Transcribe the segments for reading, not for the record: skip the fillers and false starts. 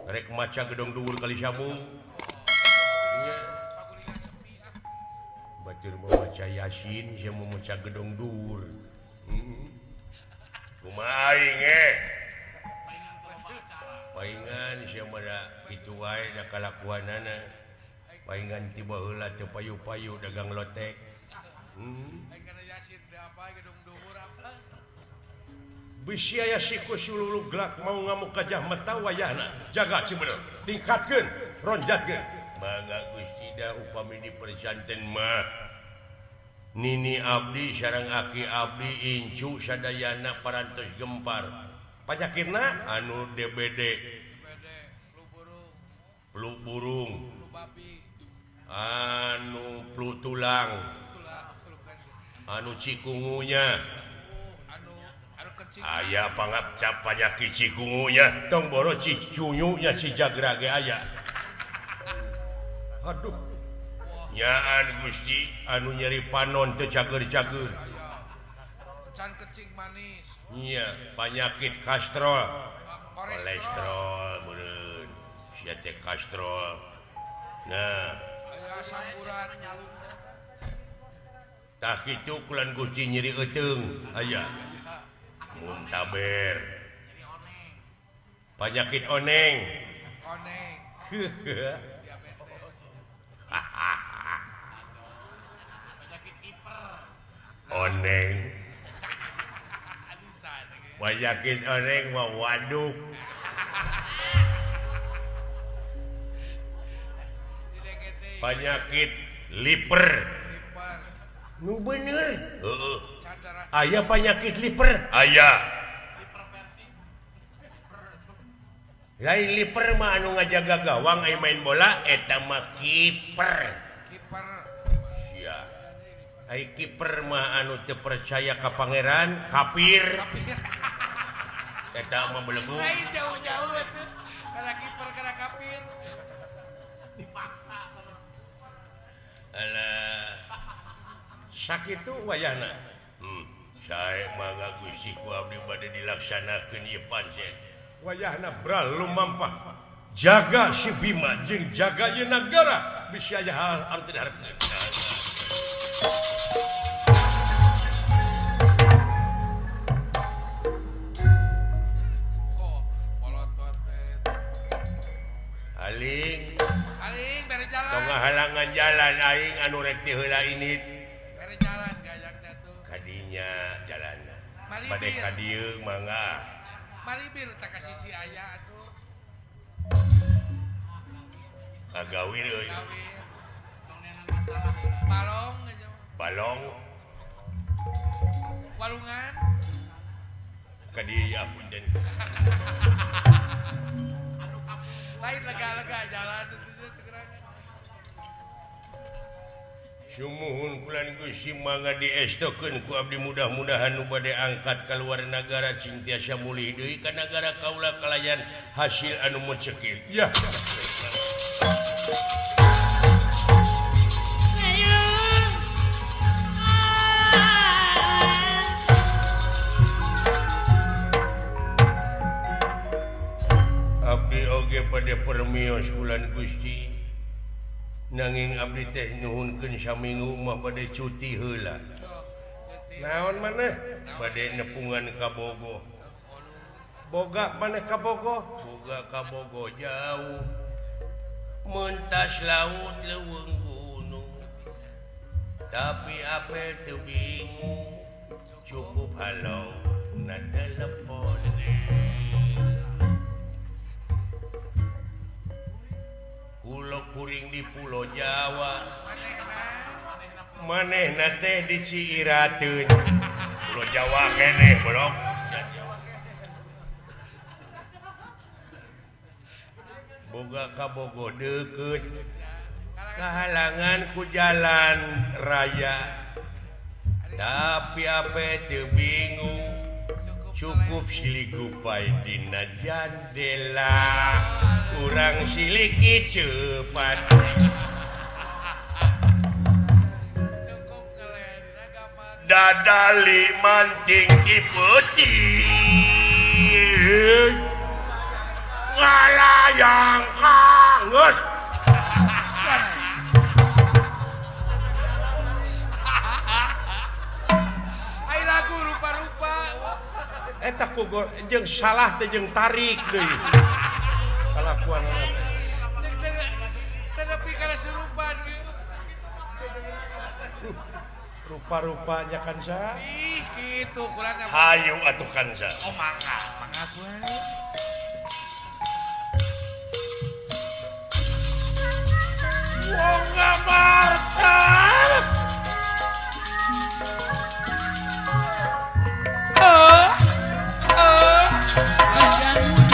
Rek maca gedong dhuwur kali sambung. Batur mau maca Yasin, sia mau maca gedong dhuwur. Kumaha aing Paingan sia mah da kitu wae da kalakuanana. Paingan ti baheula teu payu-payu dagang lotek. Bisi aya siku sululu glak mau ngamuk gajah mata wayahna. Jaga cibener, tingkatkeun, ronjatkeun. Mangga Gusti da upami diperjanten mah. Nini abdi sareng aki abdi incu sadayana parantos gempar. Panyakitna anu DBD, flu burung, anu flu tulang, anu cikungunya, aya pangapcap panyakit cikungunya, tong boro cicunyunya cijagra ge aya. Aduh, nyaan Gusti anu nyeri panon teu cager-cager. Can kecing manis. Iya, panyakit kastrol, kolesterol meureun. Sia teh kastrol. Nah, asam urat. Tah kitu kulan Gusti nyeri euteung aya. Muntaber. Panyakit oneng. Oneng. Penyakit hiper. Oneng. Penyakit oneng mah waduk. Penyakit liper. Nu bener. Heeh. Aya penyakit liper. Aya. Lain liper mah anu ngajaga gawang aya main bola eta mah kiper. Kiper. Sia. Ai kiper mah anu teu percaya ka pangeran, kafir. Eta mah belegu. Lain jauh-jauh atuh. Kana kiper kana kafir. Dipaksa. Alah. Sakitu wayahna. Sae mangga Gusti ku abdi bade dilaksanakeun ieu pancen. Wayahna bral lumampah. Jaga si Bima jeung jaga ieu nagara bisi aya hal anu teu diharepkeun. Oh, polotot teh. Aling. Aling bere jalan. Tong ngahalangan jalan aing anu rek ti heula ini. Bere jalan gayang teh tuh. Kadinya jalanna. Bade ka dieu mangga. Malibir tak ka sisi aya atuh. Kagawir euy. Balong aja. Balong. Walungan. Ka dieu ya punten. Lain lega-lega jalan itu cekrang. Sumuhun kulan Gusti mangga diestokeun ku abdi mudah-mudahan nu bade angkat kaluar nagara cing tiasa mulih deui ka nagara kaula kalayan hasil anu mencekil. Ya. Abdi oge bade permios kulan Gusti. Nanging abdi teh nyuhunkeun saminggu mah bade cuti heula. Naon maneh? Bade nepungan ka Bogo. Boga maneh ka Bogo? Boga ka Bogo jauh. Mentas laut leuweung gunung. Tapi apel teu bingung. Cukup halau na telepon. Pulo kuring di Pulau Jawa. Manehna teh di Ciirateun. Pulau Jawa keneh blok. Boga ka Bogo deukeut. Kahalangan ku jalan raya. Tapi ape teu bingung. Cukup silih gupai dina jandela. Urang siliki cepat. Dadali manting ti peuting. Ngalah Hayang kang geus. Ai lagu rupa-rupa. Eta ku jeung salah teh jeung tarik deui. Kalakuan teh nepi kana surupan kieu. Rupa-rupanya Kansa. Ih, kitu kurang. Hayu atuh Kansa. Oh, mangga, mangga gue. Wong ngamarta.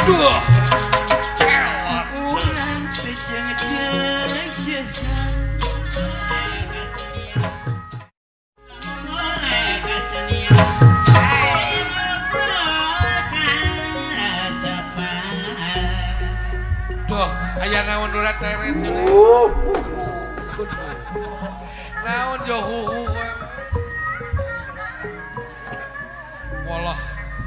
Duh. Urang teh jeung Duh, aya naon durat teret. Naon johuhu. Walah,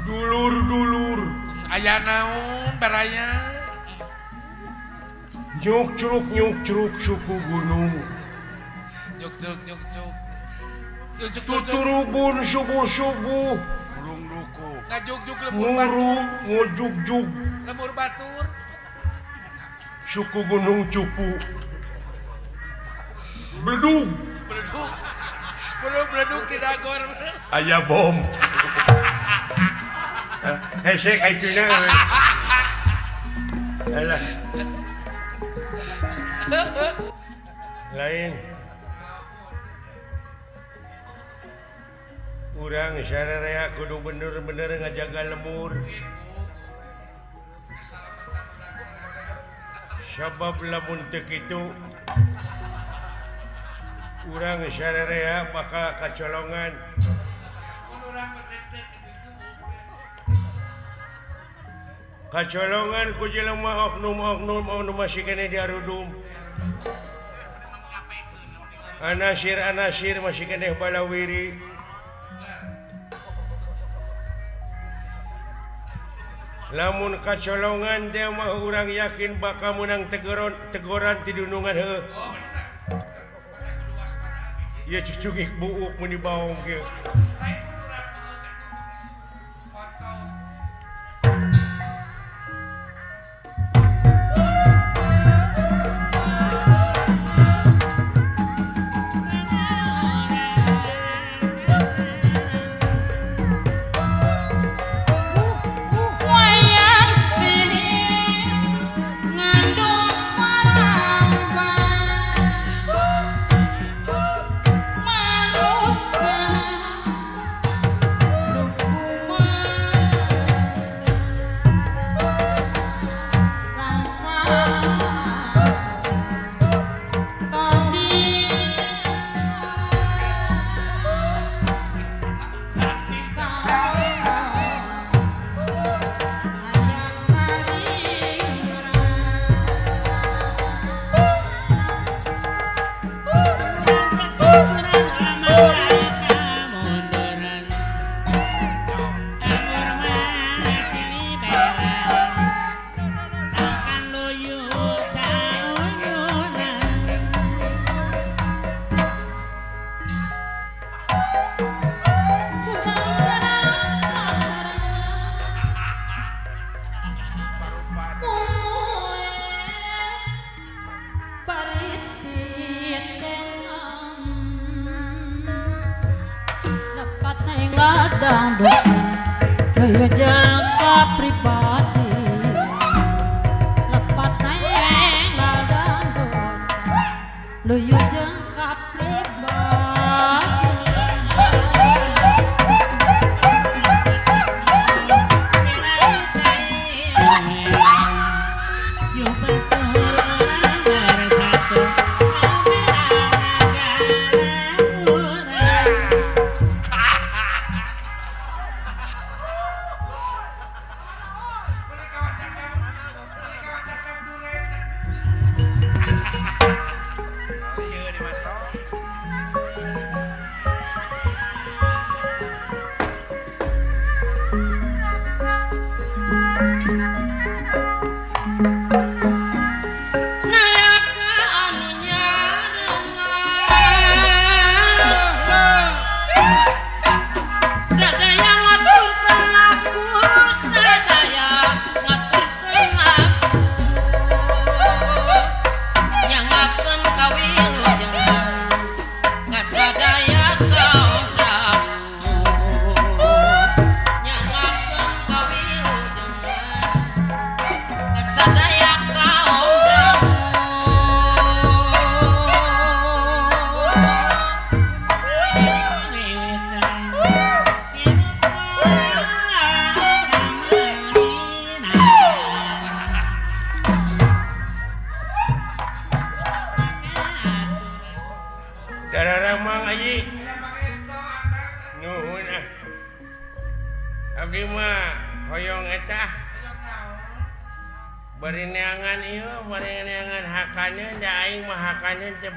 dulur-dulur. Aya naon baraya. Nyuk curuk suku gunung. Nyuk curuk nyuk curuk. Tuturubun subuh-subuh. Burung luku. Ngajugjug lemur batur. Ngujugjug. Lemur batur. Suku gunung cupu. Beledug. Beledug. Belum beledug tidak gor. Aya bom. Hese kaituna. Alah. Lain. Urang sararea kudu bener-bener ngajaga lemur. Sabab lamun teu kitu urang sararea bakal kacolongan. Kacolongan ku jelema oknum-oknum anu masih keneh diarudum. Anasir-anasir masih keneh balawiri. Lamun kacolongan teh mah urang yakin bakal menang tegoran ti dunungan heuh. Ieu cucungik buuk mun dibaong kieu.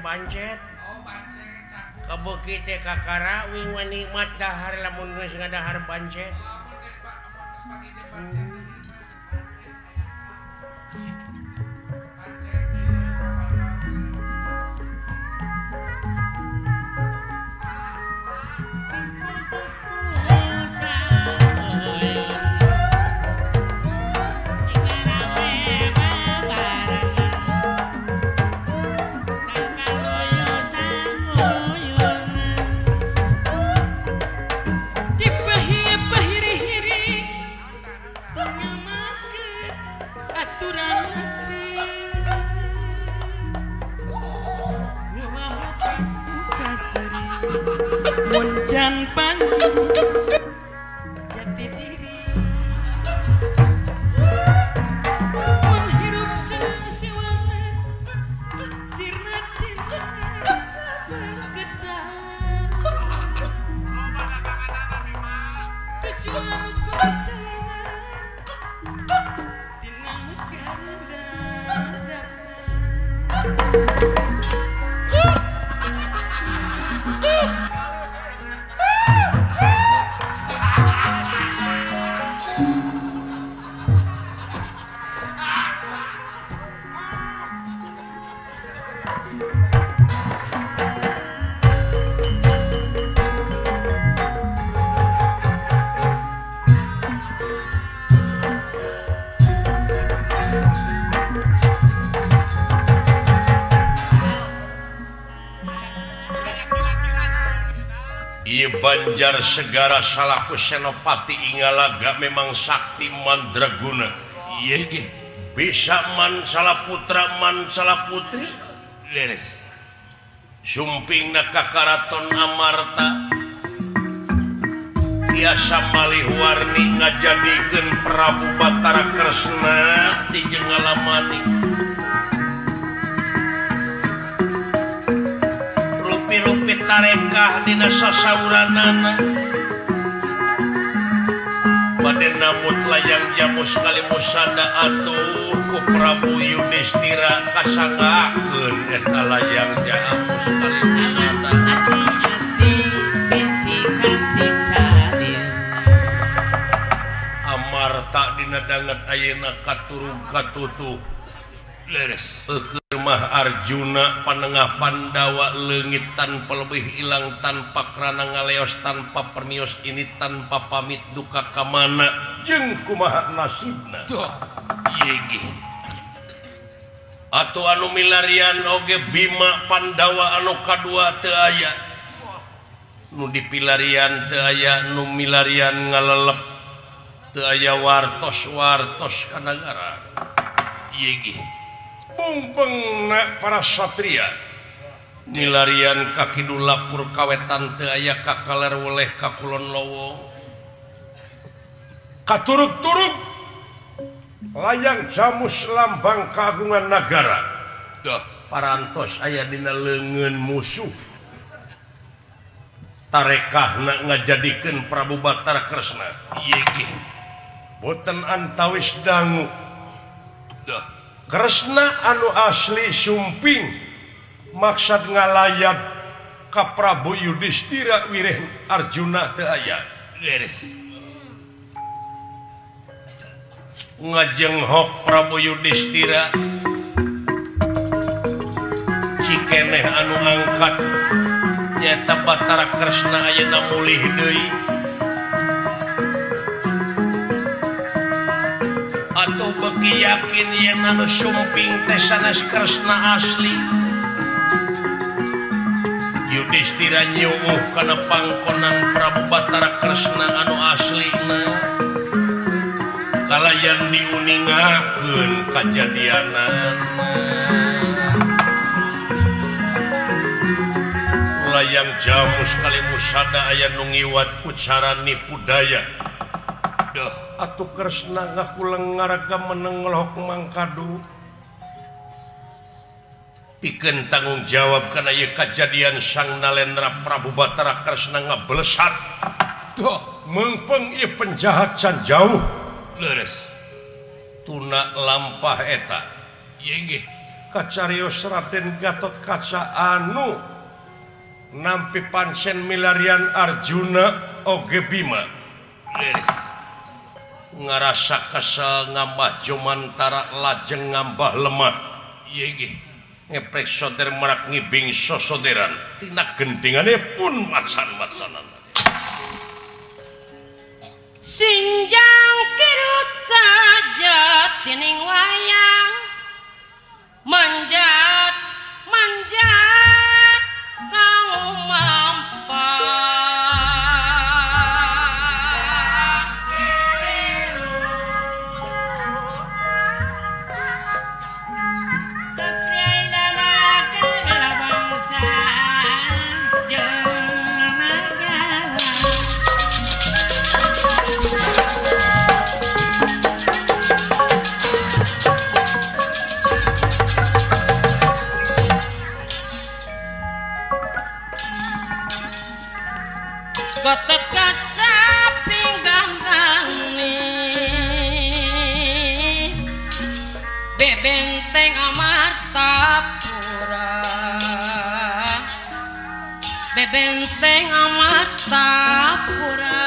Bancet kebukit kakara wing nikmat dahar lamun geus ngadahar bancet. Banjar Segara salaku Senopati Ingalaga memang sakti mandraguna. Iya ge. Bisa man salah putra man salah putri. Leres. Sumpingna ka Karaton Amarta. Tiasa malih warni ngajadikeun Prabu Batara Kresna ti Jengalamani. Rupi-rupi tarekah dina sasauranana. Bade namut layang jamus kalimusada atuh ku Prabu Yudhistira kasanggakeun eta layang jamus kalimusada. Amarta dina danget ayeuna katurug katutuh. Leres. Mah Arjuna panengah Pandawa leungit tanpa lebih ilang tanpa krana ngaleos tanpa permios ini tanpa pamit duka kamana jeung kumaha nasibna. Duh yegih atuh anu milarian oge Bima Pandawa anu kadua teu aya nu dipilarian teu aya nu milarian ngalelep teu aya wartos-wartos ka nagara yegih. Bungpengna para satria nilarian ka kidul lapur kawetan teu aya ka kaler weleh ka kulon lowong katuruk-turuk layang jamus lambang kagungan nagara. Duh parantos aya dina leungeun musuh tarekahna ngajadikeun Prabu Batara Kresna. Yegih boten antawis dangu. Duh Kresna anu asli sumping maksad ngalayat ka Prabu Yudhistira wireh Arjuna teu aya. Leres. Ngajenghok Prabu Yudhistira cikeneh anu angkat nyata Batara Kresna ayeuna mulih deui atuh beuki yakin yen anu sumping teh sanes Kresna asli. Yudhistira nyuwuh kana pangkonan Prabu Batara Kresna anu aslina kalayan diuningakeun kajadianana. Layang jamus kali musada aya nu ngiwat ku cara nipu daya. Duh, atuh Kresna ngaku lengaraga meneng ngelohok mangkadu. Pikeun tanggung jawab kana ieu kajadian Sang Nalendra Prabu Batara Kresna ngablesat. Duh, meungpeung ieu penjahat can jauh. Leres. Tuna lampah eta. Ieu nggih. Kacarios Raden Gatotkaca anu nampi pansen milarian Arjuna oge Bima. Leres. Ngarasa kesel ngambah jumantara lajeng ngambah lemah. Ieu nggih. Ngeprek soder merak ngibing sosoderan. Tina gentingane pun macan-macanan. Sinjang kirut saja tining wayang manjat manjat kang mampang. Gatot kaca pinggang tani bebenteng Amartapura, bebenteng Amartapura.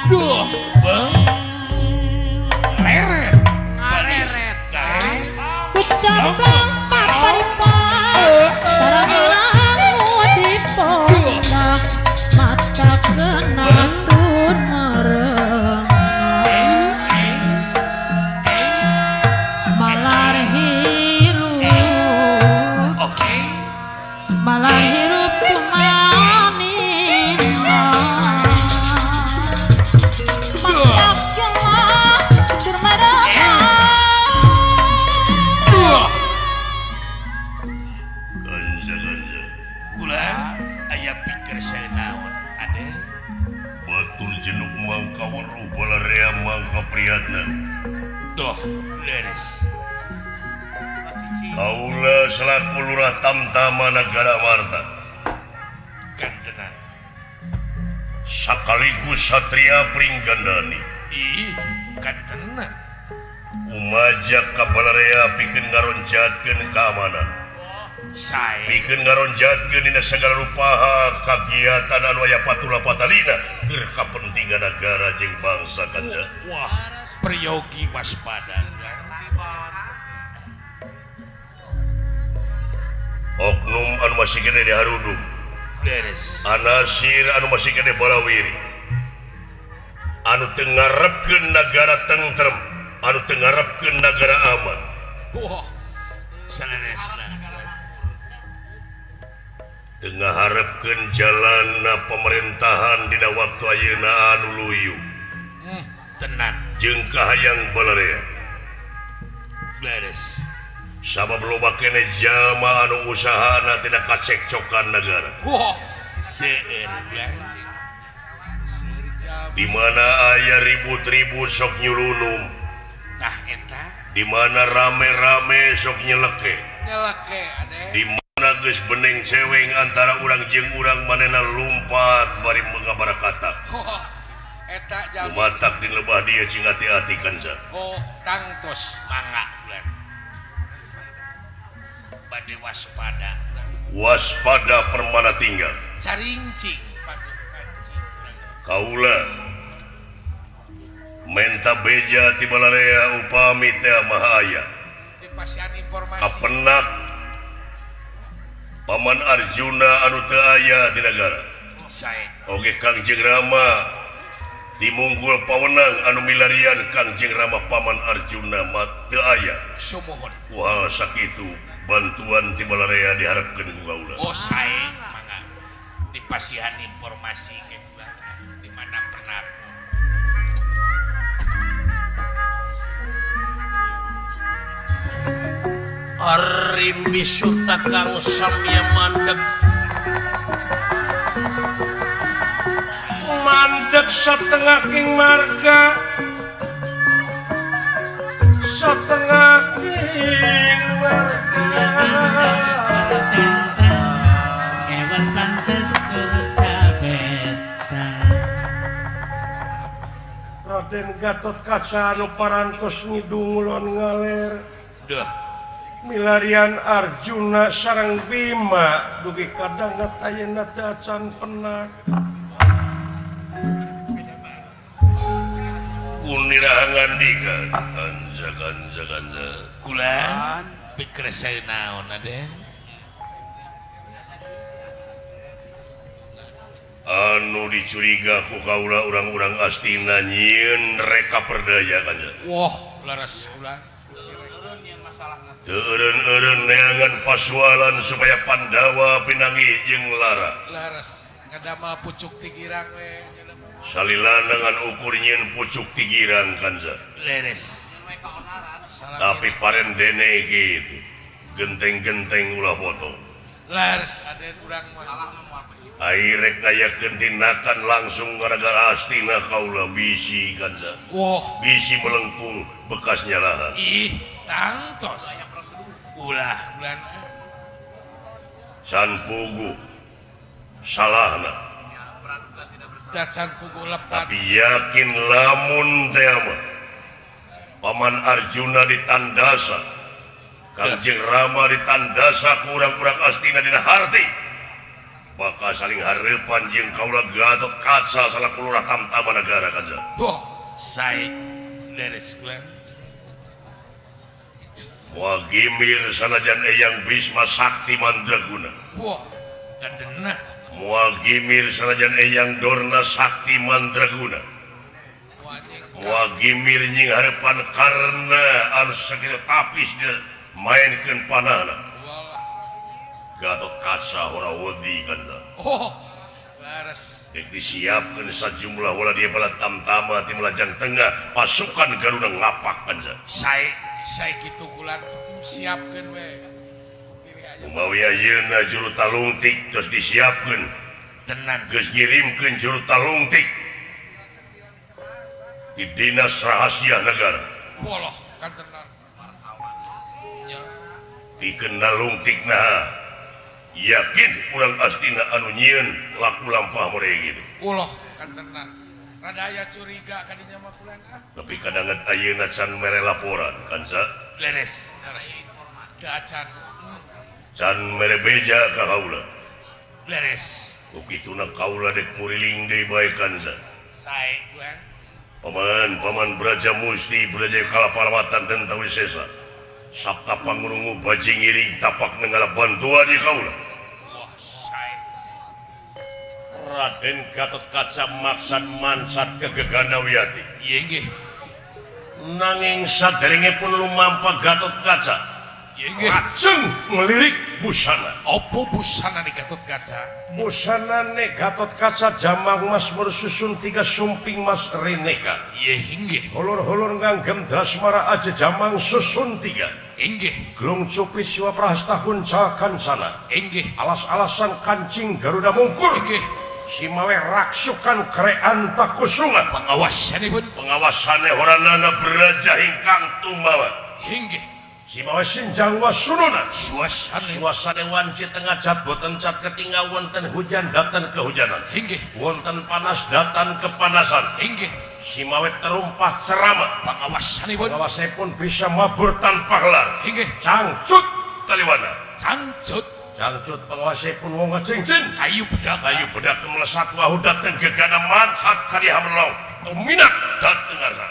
Duh, bang. Leret. Ngareret. Kucaplang paparita. Sarang dipondak mata kena tur mereng. Malar hirup. Malar hirup kumanina. Mata kena tur mereng. Ganza-ganza. Kula aya pikir saya naon ade. Batur jenuk mangka weruh balarea mangka priyatna. Doh, leres. Kaula selaku lurah tamtama Nagara Marta. Kantenan. Sakaligus satria Pringgandani. Ih, kantenan. Umajak ka balarea pikeun ngaronjatkeun keamanan. Sae. Pikeun ngaronjatkeun dina sagala rupaha kagiatan anu aya patula patalina keur kapentingan nagara jeung bangsa kanca. Wah, priyogi waspada. Oknum anu masih kene di Harudum. Leres. Anasir anu masih kene Balawiri. Anu teu ngarepkeun nagara tentrem, anu teu ngarepkeun nagara aman. Wah, saleresna. Teu ngaharepkeun jalanna pemerintahan dina waktu ayeuna anu luyu. Tenan. Jeung kahayang balarea. Leres. Sabab loba kene jalma anu usahana tidak kacekcokan negara. Wah, seueur ulah. Di mana aya ribut-ribut sok nyulunum. Tah eta. Di mana rame-rame sok nyeleke. Nyeleke ade. Di mana geus beneng ceweng antara urang jeung urang manehna lumpat bari ngabarakatak. Oh, eta jalmi. Lumatak di lebah dia cing hati-hati kanca. Oh, tangtos mangga ulah. Bade waspada. Waspada permana tinggal. Carincing paduh kancing. Kaula menta beja ti balarea upami teh mahaya. Dipasihan informasi. Kapenak Paman Arjuna anu teu aya di nagara. Sae. Oge Kangjeng Rama timungkul pawenang anu milarian Kangjeng Rama Paman Arjuna mah teu aya. Sumuhun. Ku hal sakitu bantuan ti balarea diharapkeun ku kaula. Oh sae mangga dipasihan informasi ke kula di mana pernah. Arim bisuta kang samya mandeg. Mandeg setengah king marga. Setengah king marga. Ewan pantes kecabetan. Raden Gatot Kaca anu parantos ngidung ulon ngaler. Duh. Milarian Arjuna sareng Bima dugi kadangat ayeuna teh acan penak. Kunirahangan dika kanca kanca kanca. Kula pikir saya naon ade. Anu dicuriga ku kaula urang-urang Astina nyieun reka perdaya kanca. Wah, leres kula. Teu eureun-eureun neangan pasualan supaya Pandawa pinanggih jeung Lara. Leres, ngadamel pucuk tigirang we. Salilana ngan ukur nyieun pucuk tigirang kanca. Leres. Tapi parendene kitu. Genteng-genteng ulah potong. Leres, aden urang mah. Ai rek ngayakeun tindakan langsung gara-gara Astina kaula bisi kanca. Wah, bisi melengkung bekas nyalahan. Ih, tangtos. Ulah bulan Can pugu salahna. Can pugu lepat. Tapi yakin lamun teh mah Paman Arjuna ditandasa, Kangjeng Rama ditandasa ku urang-urang Astina dina harti. Bakal saling hareupan jeung kaula Gatot Kaca salaku lurah Tamtama Negara kanca. Wah, sae leres kulan. Moal gimir sanajan Eyang Bisma Sakti Mandraguna. Wah, kandena. Moal gimir sanajan Eyang Dorna Sakti Mandraguna. Moal gimir nying hareupan karena anu sakitu tapis dia mainkeun panahna. Gatot Kaca ora wedi kanca. Oh, laras. Dek disiapkeun sajumlah wala dia bala Tamtama ti Melajang Tengah pasukan Garuda ngapak kanca. Sae sae kitu kulan siapkeun we. Kumawi ayeuna juru talungtik terus disiapkeun. Tenan geus ngirimkeun juru talungtik di Dinas Rahasia Negara. Woloh, kan tenan. Nya. Dikenal lungtik naha. Yakin urang astina anu nyieun laku lampah mere gitu. Uloh kan tenan. Rada aya curiga kadinya mah kulan ah. Tapi kadangan ayeuna can mere laporan kanca. Leres. Teu acan. Can mere beja ka kaula. Leres. Ku kituna kaula dek muriling deui bae kanca. Sae kulan. Paman, paman Braja Musti, Braja Kalapalamatan dan Tawisesa. Sabta pangurungu baji ngiring tapak nenggala bantuan di kaula. Wah, sae. Raden Gatot Kaca maksad mansat ke Geganawiyati. Iya nggih. Nanging saderenge pun lumampah Gatot Kaca. Iya nggih. Lajeng ngelirik busana. Apa busanane Gatot Kaca? Busanane Gatot Kaca jamang mas bersusun tiga sumping mas reneka. Iya nggih. Holor-holor nganggem drasmara aja jamang susun tiga. Inggih. Gelung cupi siwa prahasta hunca kansana. Inggih. Alas-alasan kancing Garuda mungkur. Inggih. Simawe raksukan krean takusuma. Pengawasanipun. Pengawasane horanana Braja ingkang tumawa. Inggih. Simawe sinjang wasununa. Suasane. Suasane wanci tengah cat boten cat ketinggal wonten hujan datan kehujanan. Inggih. Wonten panas datan kepanasan. Inggih. Simawe terumpah ceramah. Pengawasanipun. Pengawasanipun bisa mabur tanpa kelar. Inggih. Cangcut taliwana. Cangcut. Cangcut pengawasanipun wong ngecincin. Kayu bedak. Kayu bedak melesat wahu dateng gegana mansat kali hamelong. Tuminak dateng arsa.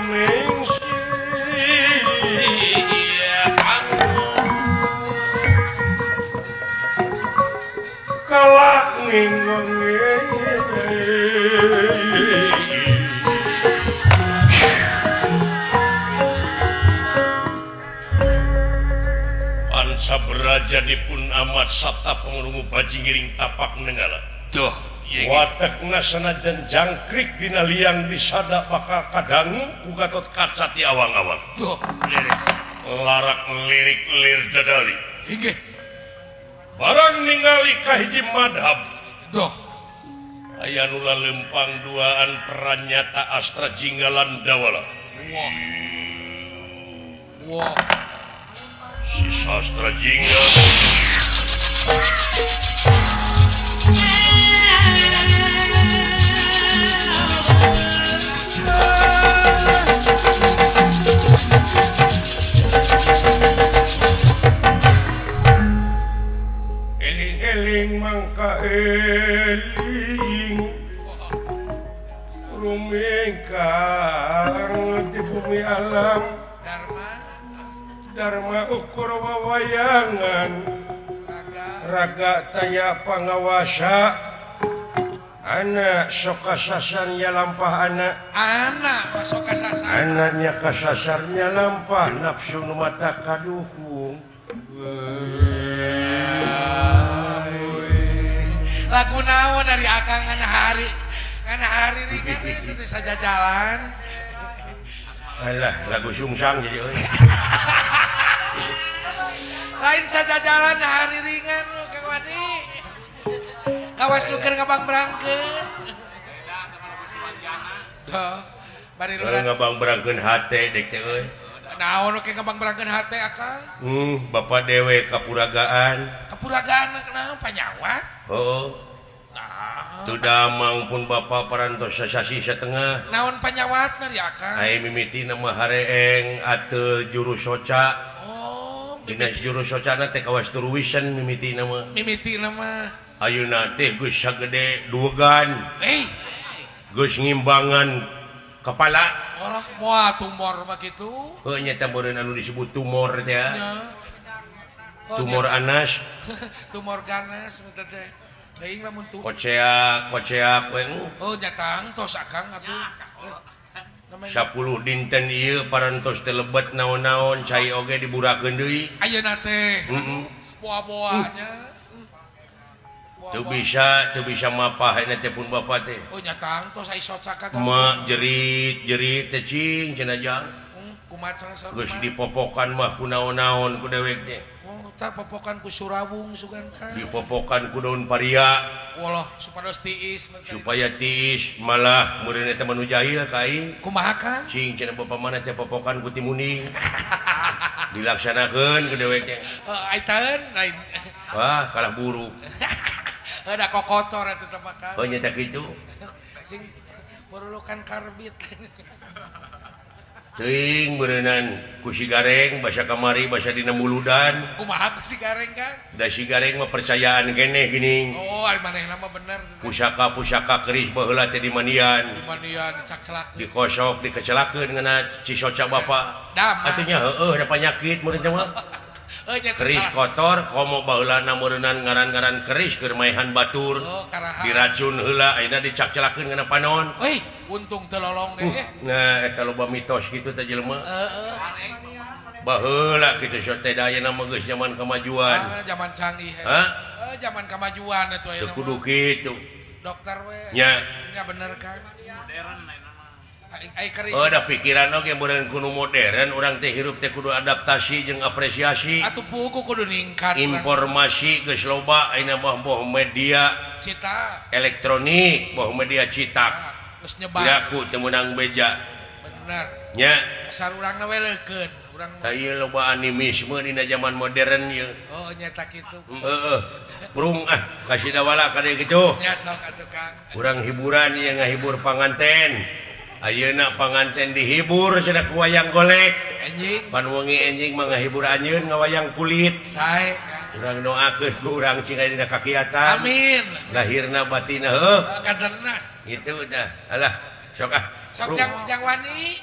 Ningsih Kalak ningong Ansa beraja dipun amat sabta pengrungu baji ngiring tapak nenggala. Duh, watekna sanajan jangkrik dina liang disada bakal kadangu ku Gatot Kaca ti awang-awang. Duh, leres. Larak lirik lir dadali. Inggih. Barang ningali kahiji madhab. Duh. Aya nu lalempang duaan pranyata astra jinggalan dawala. Wah. Wah. Si sastra jingga eling-eling mangka eling rumingkang di bumi alam Dharma ukur wawayangan raga taya pangawasa anak sok kasasarnya lampah anak anak sok kasasar anaknya kasasarnya lampah nafsu nu mata kaduhung. Lagu naon dari akang ngana hari ringan itu teh saja jalan. Alah lagu sungsang jadi euy. Lain saja jalan hari ringan Kang Wadi. Kawas nu keur ngabangbrangkeun. Heuh. Bari lurah ngabangbrangkeun hate dek teh euy. Naon oke ngabangbrangkeun hate akang? Bapak dewe kapuragaan. Kapuragaan naon panyawat? Heuh. Nah. Teu damang pun bapak parantos sasasi satengah. Naon panyawatna di akang? Ai mimiti nama hareeng ateul juru soca. Dina juru socana teh kawas turuwisan mimiti nama. Mimiti nama. Ayeuna teh geus sagede duegan. Geus ngimbangan kepala. Olah moal tumor mah kitu. Heuh nya teh meureun anu disebut tumor teh ya. Tumor anas. Tumor ganas teh teh. Teuing lamun tu. Koceak, koceak we. Oh nya tangtos akang atuh. 10 dinten ieu parantos teh lebet naon-naon cai oge diburakeun deui. Ayeuna teh. Boa-boanya. Teu bisa mapah ayeuna teh pun bapa teh. Oh nya tangtos ai soca ka. Ma jerit-jerit teh cing cenah jang. Kumaha cenah geus dipopokan mah ku naon-naon ku dewek teh. Oh tah popokan ku surawung sugan ka. Dipopokan ku daun paria. Walah supados tiis supaya tiis malah meureun eta mah nu jahil ka aing. Kumaha Kang? Cing cenah bapa mana teh popokan ku timuning. Dilaksanakeun ku dewek teh. Heuh ai taeun lain. Wah kalah buruk. Heuh da kokotor atuh teh mah Kang. Heuh nya teh kitu. Cing perlukan karbit. Teuing beureunan ku si Gareng basa kamari basa dina muludan. Kumaha ku si Gareng Kang? Da si Gareng mah percayaan keneh geuning. Oh, ari manehna mah bener. Pusaka-pusaka keris baheula teh dimandian. Dimandian dicakcelakeun. Dikosok dikecelakeun ngena cisoca bapa. Atuh nya heueuh da panyakit meureun teh mah. Keris kotor komo baheulana meureunnan ngaran-ngaran keris keur maehan batur. Oh, diracun heula ayeuna dicakcelakeun ngena panon. Euy, untung teu lolong deh. Nah, eta loba mitos kitu teh jelema. Heeh. Baheula kitu sok teh da ayeuna mah geus zaman kemajuan. Ah, zaman canggih. Hah? Zaman kemajuan atuh ayeuna. Teu kudu kitu. Dokter we. Nya. Nya bener Kang. Modern ayeuna mah. Oh, da pikiran oge meureun kudu modern, urang teh hirup teh kudu adaptasi jeung apresiasi. Atuh puguh kudu ningkat. Informasi geus loba ayeuna mah boh media cita elektronik, boh media citak. Geus nyebar. Yaku teu meunang beja. Bener. Nya. Asal urangna we leukeun, urang. Tah ieu loba animisme dina zaman modern ieu. Oh, nya ta kitu. Heeh. Prung ah kasih dawala ka dieu kitu. Nya sok atuh Kang. Urang hiburan ieu ngahibur panganten. Ayeuna panganten dihibur cenah ku wayang golek. Enjing. Pan wengi enjing mah ngahibur anjeun ngawayang kulit. Sae Kang. Urang doakeun ku urang cing aya dina kakiatan. Amin. Lahirna batinna heuh. Kaderna. Kitu dah. Alah, sok ah. Sok jang wani.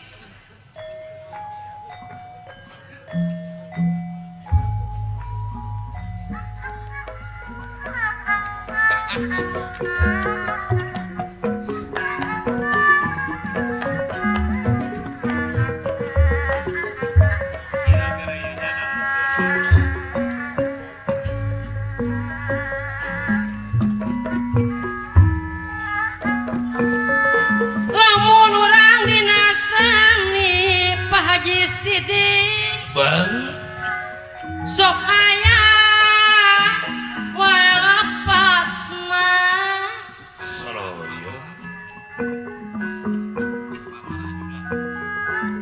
Lamun urang dina seni Pak Haji Sidik sok aya walepatna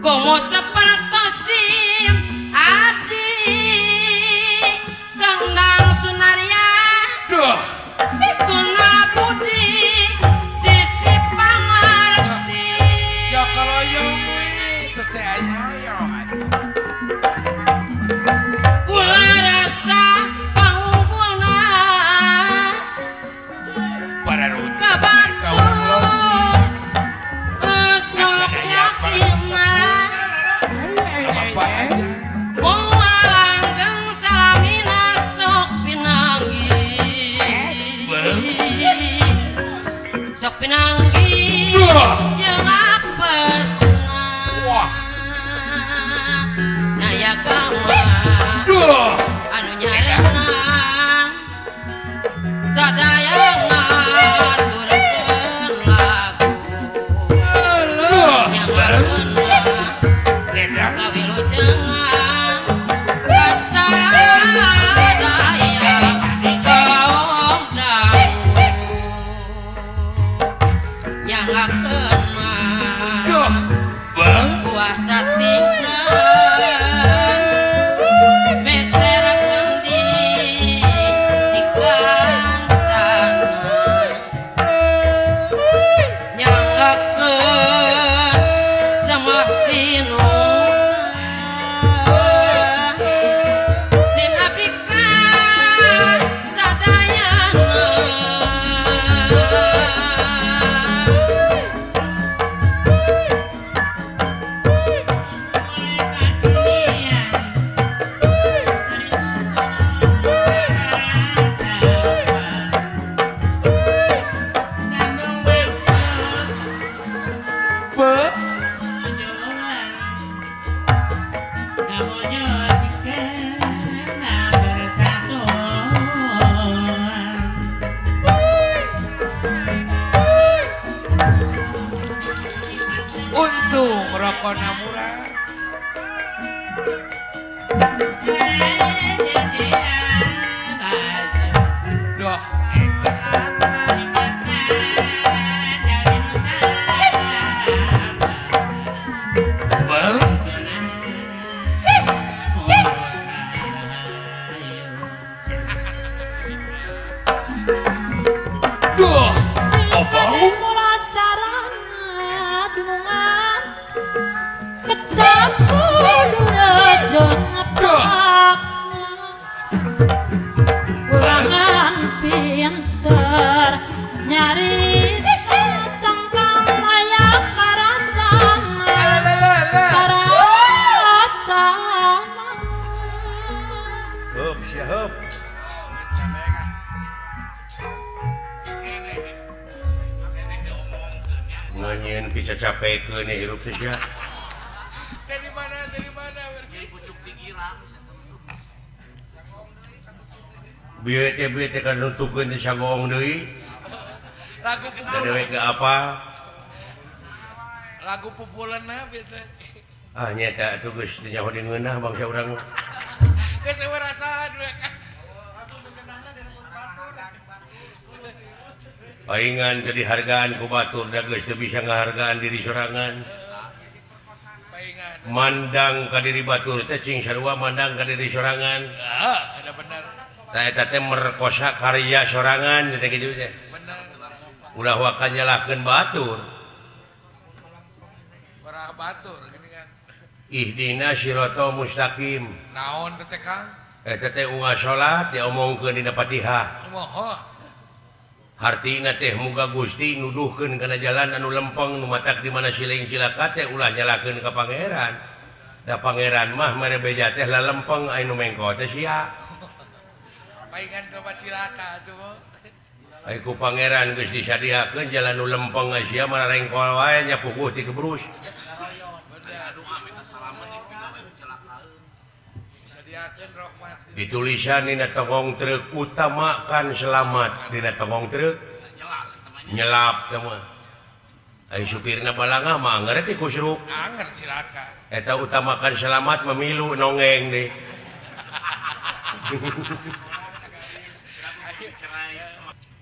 komo sapertosim abdi Kang Nang Sunarya Tuna Budi sisi pangarti ya kalau yang teh aya ya ulah rasa pangunggulna ka batur sok yakina moal langgeng salamina sok pinanggih sok pinanggih jeung apesna nayagama anu nyarenang sadaya ngaturkeun lagu nyangarkeun kawilujengan kasadaya kaum dangu nyangakeun mah puasa tingkeun meserkeun di kancana nyangakeun semah sinuna sim abdi ka sadayana. Untung rokona murah. Duh. Duh. Mula sarana dunungan kecampur raja ngepakna kurangan pinter nyari sangkang aya karasana karasana. Hup sia hup. Nganyeun bisa capekeun hirup teh sia. Dari mana pucuk tinggi lah. Bieu teh kan nutukeun teh sagoong deui. Lagu da dewek ge apa? Lagu pupuleunna bieu teh. Ah nya teh atuh geus teu nyaho di ngeunah bangsa urang mah. Geus eueuh rasaan we. Paingan teu dihargaan ku batur da geus teu bisa ngahargaan diri sorangan. Mandang ka diri batur teh cing sarua mandang ka diri sorangan. Heeh, ada bener. Tah eta teh merkosa karya sorangan teh kitu teh. Bener. Ulah waka nyalahkeun batur. Urah batur gini kan. Ihdina siratal mustaqim. Naon teh Kang? Eta teh unggal salat diomongkeun dina Fatihah. Moho. Hartina teh muga Gusti nuduhkeun kana jalan anu lempeng nu matak di mana siling cilaka teh ulah nyalahkeun ka pangeran. Da pangeran mah mere beja teh lalempeng aya nu mengko teh sia. Paingan loba cilaka atuh mah. Ai ku pangeran geus disadiakeun jalan nu lempeng sia mah rengkol wae nya puguh ti kebrus. Ditulisan dina tongong truk utamakan selamat dina tongong truk nyelap teh mah. Ai supirna balangah mah anger teh kusruk. Anger cilaka. Eta utamakan selamat memilu nongeng deh.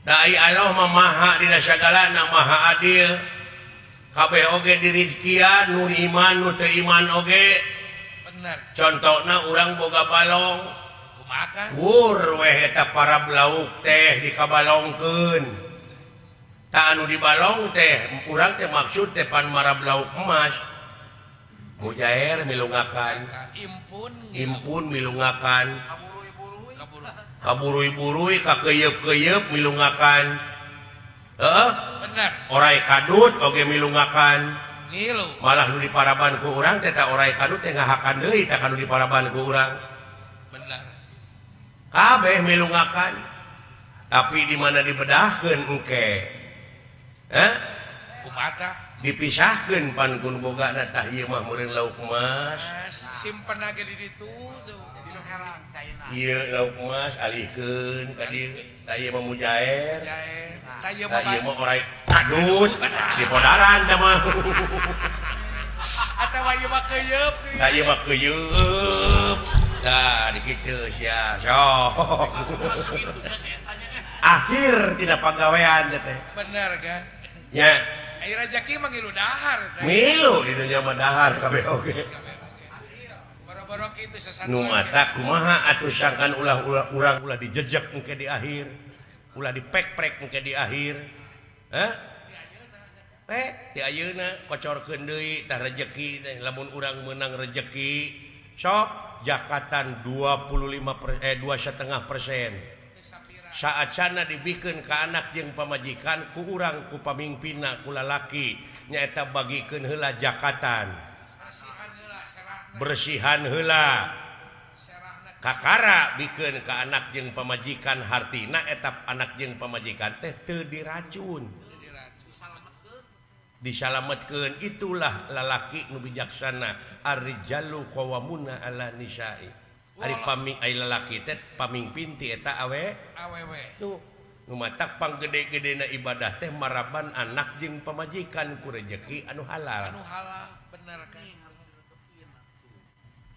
Dai Allah mah maha dina sagalana maha adil. Kabeh oge dirizkian nu iman nu teu iman oge. Bener. Contona urang boga balong. Kumaha? Wur weh eta para lauk teh dikabalongkeun. Tak anu dibalong teh urang teh maksud teh pan marab lauk emas. Mujair milungakan. Impun milungakan. Kaburui-burui kakeyeup-keyeup milungakan. Heeh. Bener. Orai kadut oge milungakan. Ngilu. Malah nu diparaban ku urang teh ta orai kadut teh ngahakan deui tah kanu diparaban ku urang. Bener. Kabeh milungakan. Tapi di mana dibedahkeun engke? Hah? Kumaha? Dipisahkeun pan kun bogana tah ieu mah meureun lauk emas. Simpen age di ditu tuh. Ieu lauk emas alihkeun ka dieu. Tah ieu mah mujair. Tah ieu mah orai kadut di podaran tah mah. Atawa ieu mah keuyeub. Tah ieu mah keuyeub. Tah dikitu sia. Sok. Akhir tidak pagawean teh. Bener kan? Ya. Ai rejeki mah ngilu dahar teh. Ngilu di dunya mah dahar kabeh oge. Boro-boro kitu sasatuan. Nu mata kumaha atuh sangkan ulah urang ulah dijejek engke di akhir. Ulah dipek-prek engke di akhir. Hah? Ti ayeuna kocorkeun deui tah rejeki teh lamun urang meunang rejeki sok jakatan 2,5%. Saat sana dibikeun ka anak jeung pamajikan ku urang ku pamimpinna ku lalaki nyaeta bagikeun heula jakatan bersihan heula kakara bikeun ka anak jeung pamajikan hartina eta anak jeung pamajikan teh teu diracun disalametkeun. Itulah lalaki nu bijaksana ar-rijalu qawwamuna 'ala nisa'i. Ari paming ai lalaki teh pamingpin ti eta awe awewe tuh nu matak panggede-gedena ibadah teh maraban anak jeung pamajikan ku rejeki anu halal. Anu halal bener kan.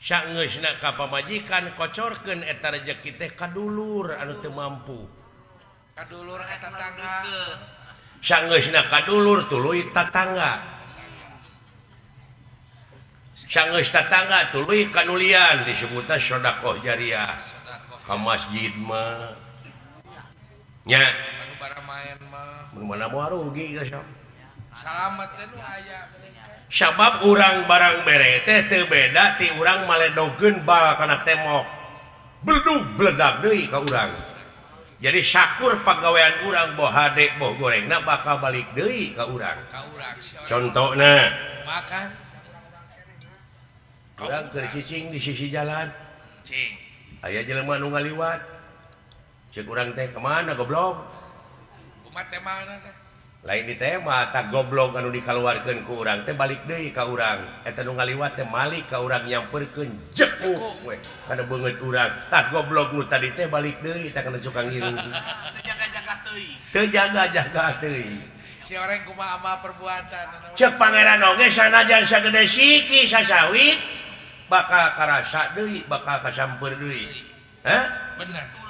Sangeusna ka pamajikan kocorkeun eta rejeki teh ka dulur anu teu mampu. Ka dulur ka tatangga. Sangeusna ka dulur tuluy tatangga. Sangeus tatangga tuluy kanulian disebutna sedekah jariah. Ka masjid mah nya anu baramaen mah mun mana moal rugi geus sok. Salamet teh nu aya. Sabab urang barang bere teh teu beda ti urang maledogeun bal kana tembok. Beledug beledag deui ka urang. Jadi sakur pagawean urang boh hade boh gorengna bakal balik deui ka urang. Contona makan urang keur cicing di sisi jalan. Cing. Aya jelema nu ngaliwat. Ceuk urang teh kemana goblok? Kumaha temalna teh? Lain di tema tak goblok anu dikaluarkeun ku urang teh balik deui ka urang. Eta nu ngaliwat teh malik ka urang nyamperkeun jekuk we kana beungeut urang. Tah goblok nu tadi teh balik deui tah kana cukang ngiring. Teu jaga-jaga teuing. Teu jaga-jaga teuing. Si orang kumaha amal perbuatan. Ceuk pangeran oge sanajan sagede siki sasawit bakal karasa deui, bakal kasamper deui. Hah? Bener.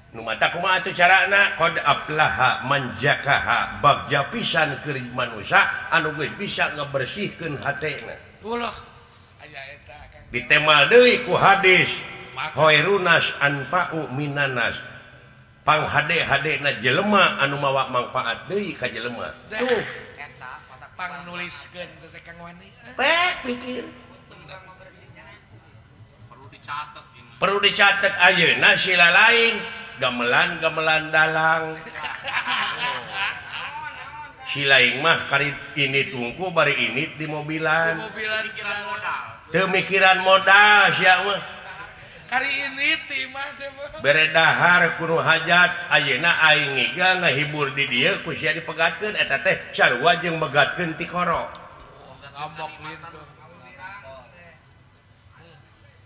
Nu mata kumaha atuh carana qad aflaha man zakaha bagja pisan keur manusia anu geus bisa ngabersihkeun hatena. Ulah aya eta Kang. Ditemal deui ku hadis khairunas anfa'u minanas. Pang hade-hadena jelema anu mawa mangpaat deui ka jelema. Tuh eta pang nuliskeun teh Kang Wani. Pek pikir. Perlu dicatat ini. Perlu dicatat ayeuna sila lain gamelan-gamelan dalang. Si lain mah kari ini tungku bari ini di mobilan. Teu mikiran modal sia mah. Kari ini ti mah teh mah. Bere dahar kudu hajat ayeuna aing ngiga ngahibur di dieu ku sia dipegatkeun eta teh sarua jeung megatkeun tikoro. Ngamok lintuh.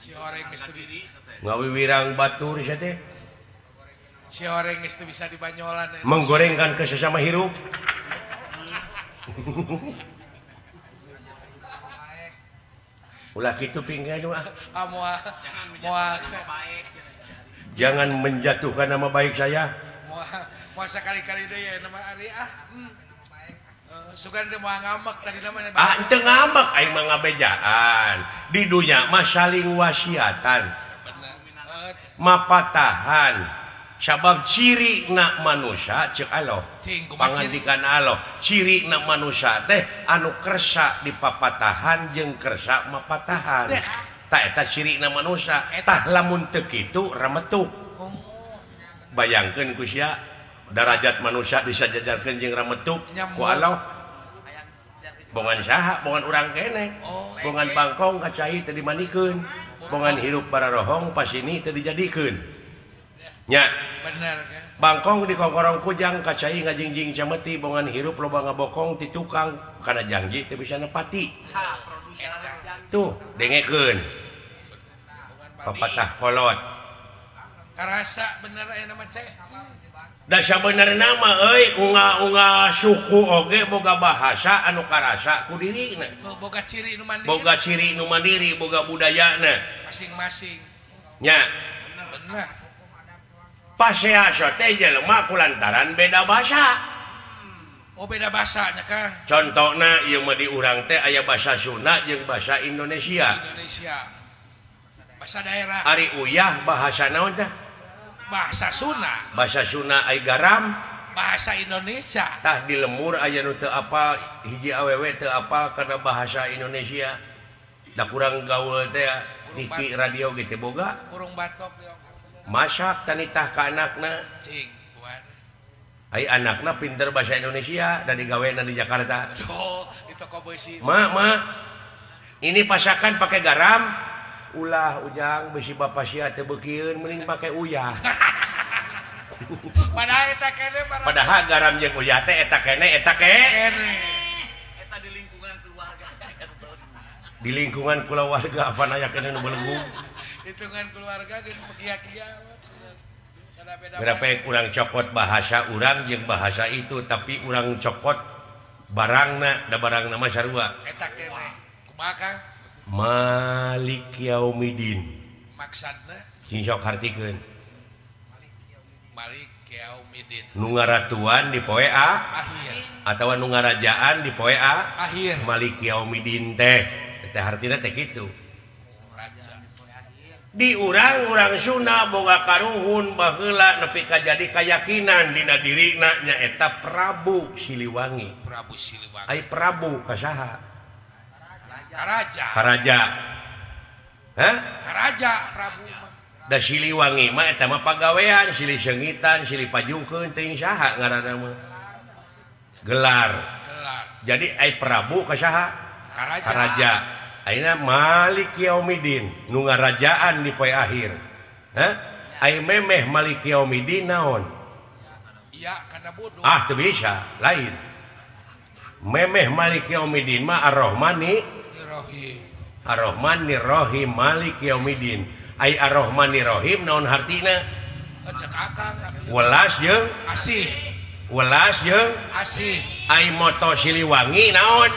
Si oreng geus teu ngawiwirang batur sia teh. Si oreng geus teu bisa dibanyolan. Menggorengkan ke sesama hirup. Ulah kitu pinggan ah. Ah moal moal jangan menjatuhkan nama baik saya. Moal moal sakali-kali deui ya nama ari ah. Sugan teh moal ngamek tadi namanya. Ah teu ngamek aing mah ngabejaan. Di dunya mah saling wasiatan. Bener. Mapatahan. Sabab ciri na manusia cek Allah pangandikan Allah ciri na manusia teh anu kersa dipapatahan jeung kersa mapatahan tah eta ciri na manusia tah lamun teu kitu rametuk. Bayangkeun ku sia darajat manusia disajajarkeun jeung rametuk ku Allah bongan saha bongan urang keneh bongan bangkong ka cai teu dimanikeun bongan hirup bararohong pasini teu dijadikeun. Nya bener kan? Bangkong di kongkorong kujang kacai ngajingjing cameti bongan hirup loba ngabokong ti tukang kana janji teu bisa nepati. Tuh dengekeun. Papatah kolot. Karasa bener aya nama cek. Da sabenerna mah euy unga-unga suku oge boga bahasa anu karasa ku dirina. Boga ciri nu mandiri. Boga ciri nu mandiri, boga budayana masing-masing. Nya. Bener. Pasea teh jelema kulantaran beda bahasa. Oh beda bahasanya Kang. Contohna ieu mah di urang teh aya bahasa Sunda jeung bahasa Indonesia. Indonesia. Bahasa daerah. Ari uyah bahasa naon teh? Bahasa Sunda. Bahasa Sunda ai garam bahasa Indonesia. Tah di lemur aya nu teu apal hiji awewe teu apal kana bahasa Indonesia. Da kurang gaul teh TV radio ge teu boga. Kurung batok. Masak tanitah ka anakna. Cing, ai anakna pinter bahasa Indonesia dan digawena di Jakarta. Aduh, di toko besi. Ma, ma, ini pasakan pakai garam. Ulah ujang besi bapak sia teu beukieun mending pakai uyah. Padahal eta kene padahal garam jeung uyah teh eta kene eta kene. Eta di lingkungan keluarga. Di lingkungan keluarga apa aya kene nu belenggu. Hitungan keluarga geus pegia-gia. Berapa urang cokot bahasa urang jeung bahasa itu tapi urang cokot barangna da barangna mah sarua. Eta kene. Kumaha Kang? Malik Yaumidin. Maksudna? Sing sok hartikeun. Malik Yaumidin. Nu ngaratuan di poe a akhir atawa nu ngarajaan di poe a akhir. Malik Yaumidin teh teh hartina teh kitu. Di urang-urang Sunda boga karuhun baheula nepi ka jadi kayakinan dina dirina nyaeta Prabu Siliwangi. Prabu Siliwangi. Ai Prabu ka saha? Karaja. Karaja. Hah? Karaja Prabu mah. Da Siliwangi mah eta mah pagawean, silih seungitan, silih pajukeun teuing saha ngaranna mah. Gelar. Gelar. Jadi ai Prabu ka saha? Karaja. Karaja. Ayeuna Malik Yaumidin nu ngarajaan di poe akhir. Hah? Ai memeh Malik Yaumidin naon? Iya, kana bodoh. Ah, teu bisa, lain. Memeh Malik Yaumidin mah Ar-Rahmani Rahim. Ar-Rahmani Rahim Malik Yaumidin. Ai Ar-Rahmani Rahim naon hartina? Cek akang. Welas jeung asih. Welas jeung asih. Ai moto Siliwangi naon?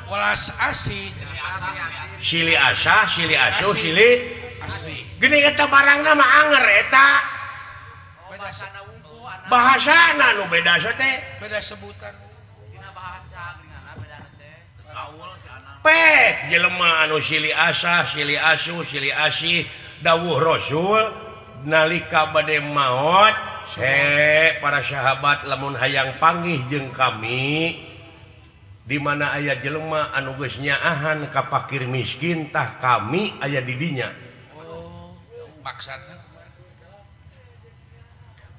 Welas asih. Sili asah, sili asuh, sili asih. Gini eta barangna mah anger eta. Bahasana nu beda teh. Beda sebutan. Dina bahasa geuningan beda teh. Gaul si anak. Pek jelema anu sili asah, sili asuh, sili asih, dawuh Rasul nalika bade maot, se para sahabat lamun hayang panggih jeung kami di mana aya jelema anu geus nyaahan ka pakir miskin tah kami aya di dinya. Oh, maksudna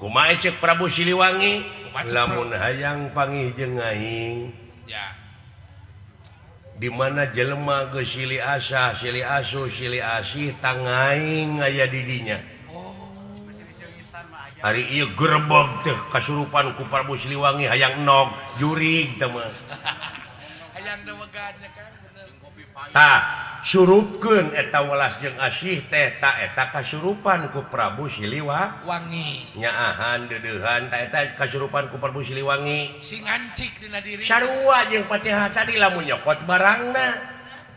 Kumaha ceuk Prabu Siliwangi lamun hayang panggih jeung aing ya. Di mana jelema geus silih asah, silih asuh, silih asih tangaing aya di dinya. Ari ieu gerebeg teh kasurupan ku Prabu Siliwangi hayang enog jurig teh mah. Hayang dewegan nya Kang bener. Tah surupkeun eta welas jeung asih teh ta eta kasurupan ku Prabu Siliwangi. Nyaahan deudeuhan ta eta kasurupan ku Prabu Siliwangi. Sing ngancik dina diri. Sarua jeung Fatihah tadi lamun nyokot barangna.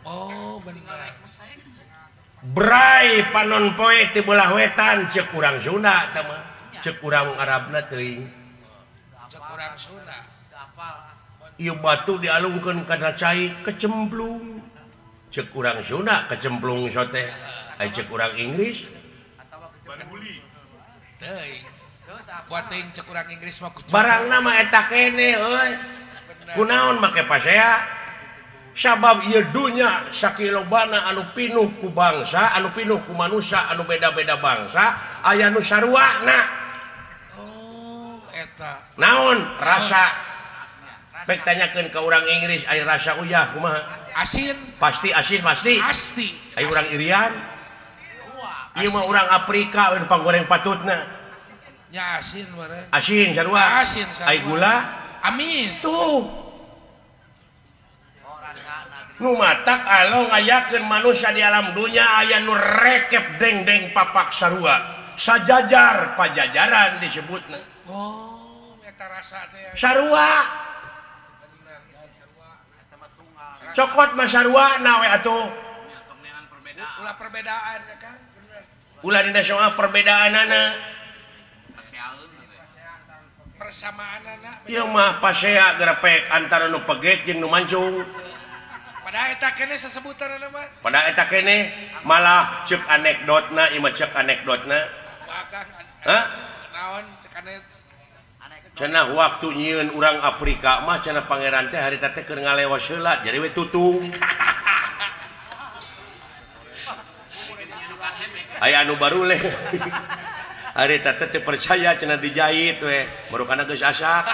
Oh bener. Bray panon poe ti belah wetan ceuk urang Sunda teh mah. Ceuk urang Arabna teuing. Ceuk urang Sunda. Ieu batu dialungkeun kana cai kecemplung. Ceuk urang Sunda kecemplung sote. Ai ceuk urang Inggris baruli. Teuing. Buat teuing ceuk urang Inggris mah kucing. Barangna mah eta kene euy. Kunaon make pasea? Sabab ieu dunya sakilobana anu pinuh ku bangsa, anu pinuh ku manusia, anu beda-beda bangsa, aya nu saruana. Oh, eta. Naon rasa? Pek tanyakeun ka urang Inggris aya rasa uyah kumaha? Asin. Pasti asin pasti. Pasti. Aya urang Irian. Ieu mah urang Afrika we panggoreng patutna. Nya asin meureun. Asin sarua. Asin sarua. Ai gula amis. Tuh. Nu matak alo ngayakeun manusia di alam dunya aya nu rekep dengdeng papak sarua. Sajajar pajajaran disebutna. Oh, eta rasa teh. Sarua. Bener. Cokot mah sarua na we atuh. Ulah perbedaan ya Kang, bener. Ulah dina soal perbedaanana. Persamaanana. Ieu mah pasea gerepek antara nu pegek jeung nu mancung. Pada eta kene sesebutan mah. Pada eta kene malah ceuk anekdotna, ieu mah ceuk anekdotna. Hah? Naon ceuk anekdot? Cenah waktu nyieun urang Afrika mah cenah pangeran teh harita teh keur ngalewas heula jadi we tutung. Aya anu baruleh. Harita teh teu percaya cenah dijahit we, barukana geus asak.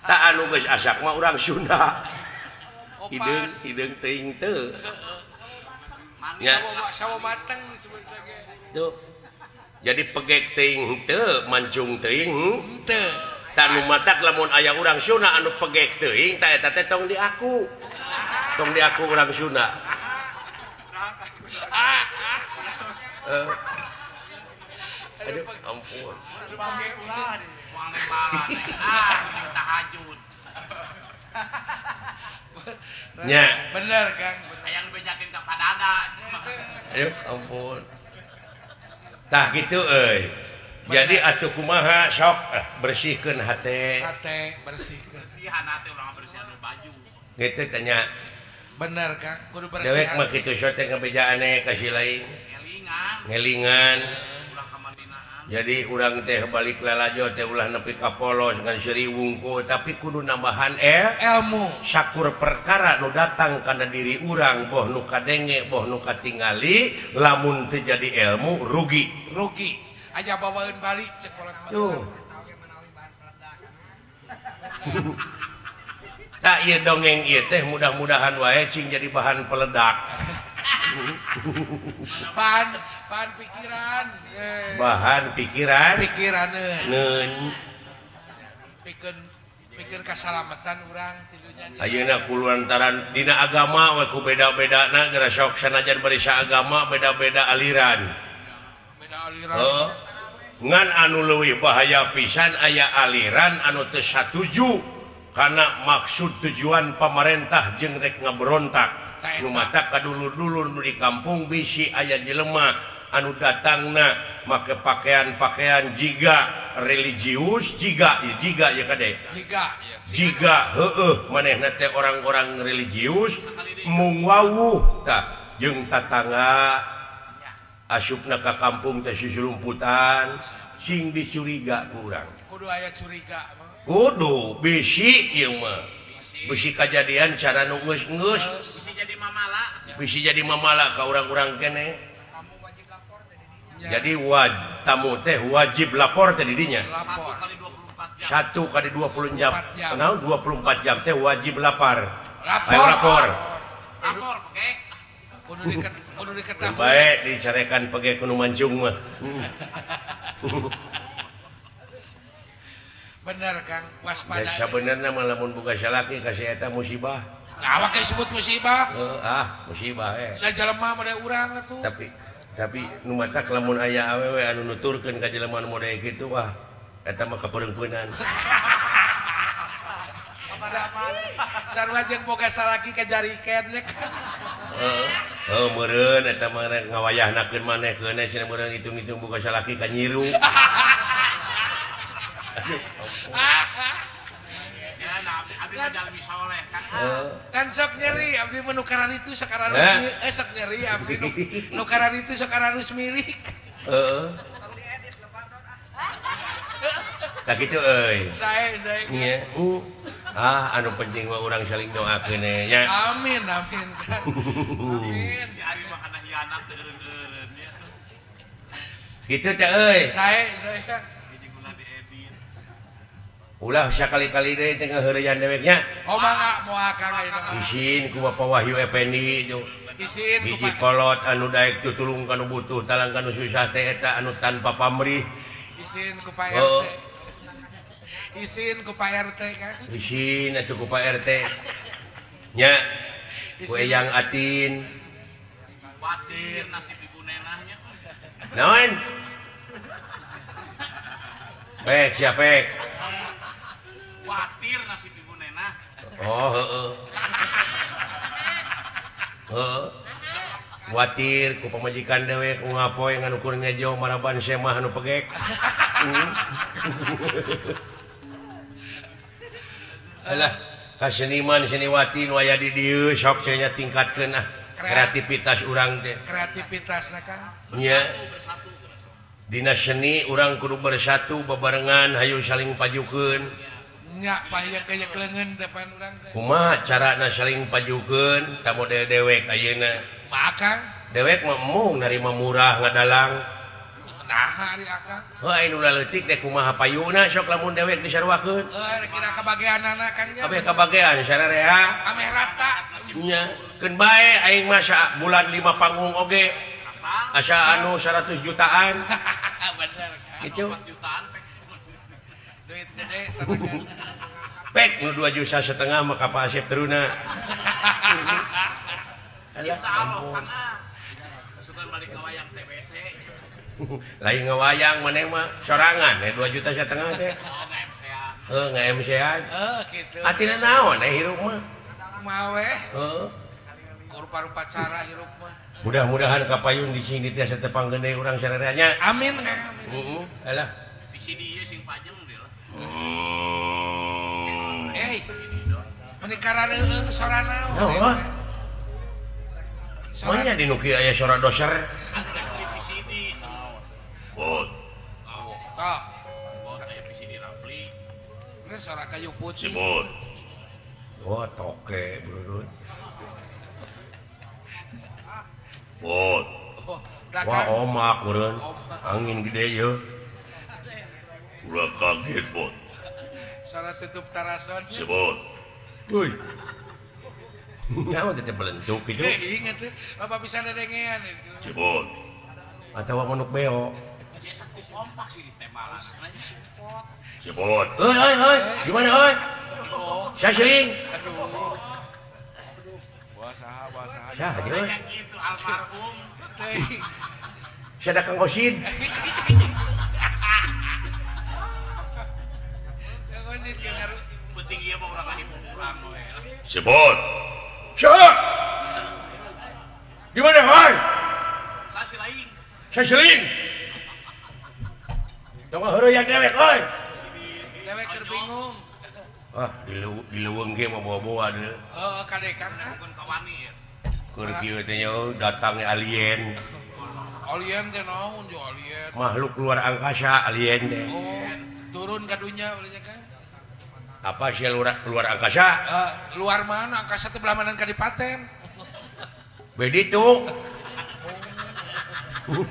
Ta anu geus asak mah urang Sunda. Hideung hideung teuing teu. Ya. Sawo mateng disebut ge. Tuh. Jadi pegek teuing teu, mancung teuing teu. Tah nu matak lamun aya urang Sunda anu pegek teuing ta eta teh tong diaku. Tong diaku urang Sunda. Aduh, ampun. Tahajud. Nya. Bener Kang, hayang bejakeun ka padada. Aduh, ampun. Tah kitu euy. Jadi atuh kumaha sok bersihkeun hate. Hate bersihkeun. Bersihan hate ulah bersihan baju. Kitu tanya. Bener Kang, kudu bersihan. Dewek mah kitu sok teh ngabejaane ka si lain. Ngelingan. Ngelingan. Jadi urang teh balik lalajo teh ulah nepi ka polos ngan seuri wungkul tapi kudu nambahan ilmu. Sakur perkara nu datang kana diri urang boh nu kadenge boh nu katingali lamun teu jadi ilmu rugi. Rugi. Aja bawaeun balik cek kolot mah. Tuh. Tak ieu dongeng ieu teh mudah-mudahan wae cing jadi bahan peledak. Bahan pikiran. Bahan pikiran. Pikiraneun. Pikeun pikir kasalamatan urang tidunya. Ayeuna kulantaran dina agama we ku beda-bedana geura sok sanajan bari saagama beda-beda aliran. Beda aliran. Heuh. Ngan anu leuwih bahaya pisan aya aliran anu teu satuju kana maksud tujuan pamarentah jeung rek ngaberontak. Nu matak kadulur-dulur nu di kampung bisi aya jelema anu datangna make pakaian-pakaian jiga religius jiga jiga ya kade jiga jiga heueuh manehna teh orang-orang religius mung wawuh tah jeung tatangga asupna ka kampung teh susulumputan sing dicuriga ku urang kudu aya curiga kudu bisi ieu mah bisi kajadian cara nu geus-geus bisi jadi mamala bisi jadi mamala ka urang-urang keneh. Jadi tamu teh wajib lapor teh didinya. Lapor. 1 kali 20 jam. Naon 24 jam teh wajib lapar. Lapor. Ayo lapor. Lapor pege. Kudu diketahui. Baik dicarekan pege kudu mancung mah. Bener Kang, waspada. Sabenerna mah lamun boga salaki ka si eta musibah. Nah, awak disebut musibah. Musibah eh. Lah jelema mah urang atuh. Tapi nu matak lamun aya awewe anu nuturkeun ka jelema anu model kitu wah eta mah kapereungpeunan. Sarua jeung boga salaki ka jariken nya kan. Heuh, meureun eta mah ngawayahnakeun maneh keun cenah meureun hitung-hitung boga salaki ka nyiru. Kan sok nyeri abdi mah nu kararitu sok aralus sok nyeri abdi nu kararitu sok aralus milik. Heeh. Tah kitu euy. Sae sae. Nya. Anu penting mah urang saling doakeun nya. Amin amin kan. Amin. Si Ari mah kana hianat teu eureun-eureun nya. Kitu teh euy. Sae sae Kang. Ulah sakali-kali deui teh ngaheureyan deweknya. Oh mangga moal Kang ayeuna mah. Isin ku Bapak Wahyu Effendi itu. Isin ku hiji kolot anu daek tutulung kanu butuh talang kanu susah teh eta anu tanpa pamrih. Isin ku Pak RT. Isin ku Pak RT Kang. Isin atuh ku Pak RT. Nya. Ku Eyang Atin. Wasir nasib ibu nenahnya. Naon? Pek siap pek. Khawatir nasib ibu nenah. Oh, heeh. Heeh. Khawatir ku pamajikan dewek ungapoe ngan ukur ngejo maraban semah anu pegek. Alah, ka seniman seniwati nu aya di dieu sok cenah tingkatkeun ah kreativitas urang teh. Kreativitasna Kang. Nya. Dina seni urang kudu bersatu bebarengan hayu saling pajukeun. Nya payah kaya leungeun teh pan urang teh. Kumaha carana saling pajukeun ta model dewek ayeuna? Mah Kang. Dewek mah embung narima murah ngadalang. Naha ari akang? Heuh anu leutik teh kumaha payuna sok lamun dewek disaruakeun. Heuh kira kabageanana Kang nya. Kabeh kabagean sararea. Ameh rata. Nya, keun bae aing mah bulan 5 panggung oge. Asa anu 100 jutaan. Bener Kang. Itu 4 jutaan pek. Duit gede tatakan. Pek nu 2,5 juta mah ka Pak Asep teruna. Alah, ampun. Sugan balik ngawayang TBC. Lain ngawayang maneh mah sorangan 2,5 juta teh. Oh, nge-MC-an. Heuh, nge-MC-an. Heuh, kitu. Atina naon hirup mah? Kumaha we? Heuh. Rupa-rupa cara hirup mah. Mudah-mudahan kapayun di sini tiasa tepang gede urang sararea. Amin Kang, amin. Heeh, alah. Di sini ieu sing pajeng deui lah. Eh, meni karareueung sora naon? Naon? Mana di nu kieu aya sora doser? Di sini. Bot. Tah. Bot aya VCD Rapli. Ini sora kayu putih. Bot. Wah, toke bro. Bot. Wah, omak meureun. Angin gede ye. Ulah kaget, Bot. Sora tutup tarason. Sebot. Woi. Naon teh belentuk kitu? Ingat teh, loba bisa dedengean. Sebot. Atawa manuk beo. Kompak sih teh malas. Sebot. Heuy heuy heuy, gimana heuy? Saya seling. Aduh. Wah saha. Saha jeung kitu almarhum. Sada Kang Osin. Kang Osin ge ngaruh. Penting ieu mah urang ngahibur urang we. Sebot. Siapa? Di mana, hoi? Saya silaing. Saya seling. Tong heureuyang dewek, oi. Dewek keur bingung. Ah, di leuweung ge mah bawa-bawa deui. Heeh, kade Kang. Bukan kawani ya. Keur kieu teh nya datangnya alien. Alien teh naon jo alien? Makhluk luar angkasa alien teh. Oh, turun ka dunya ulahnya Kang. Apa sih luar angkasa? Luar mana? Angkasa teh belah mana kadipaten. Beditu. Oh.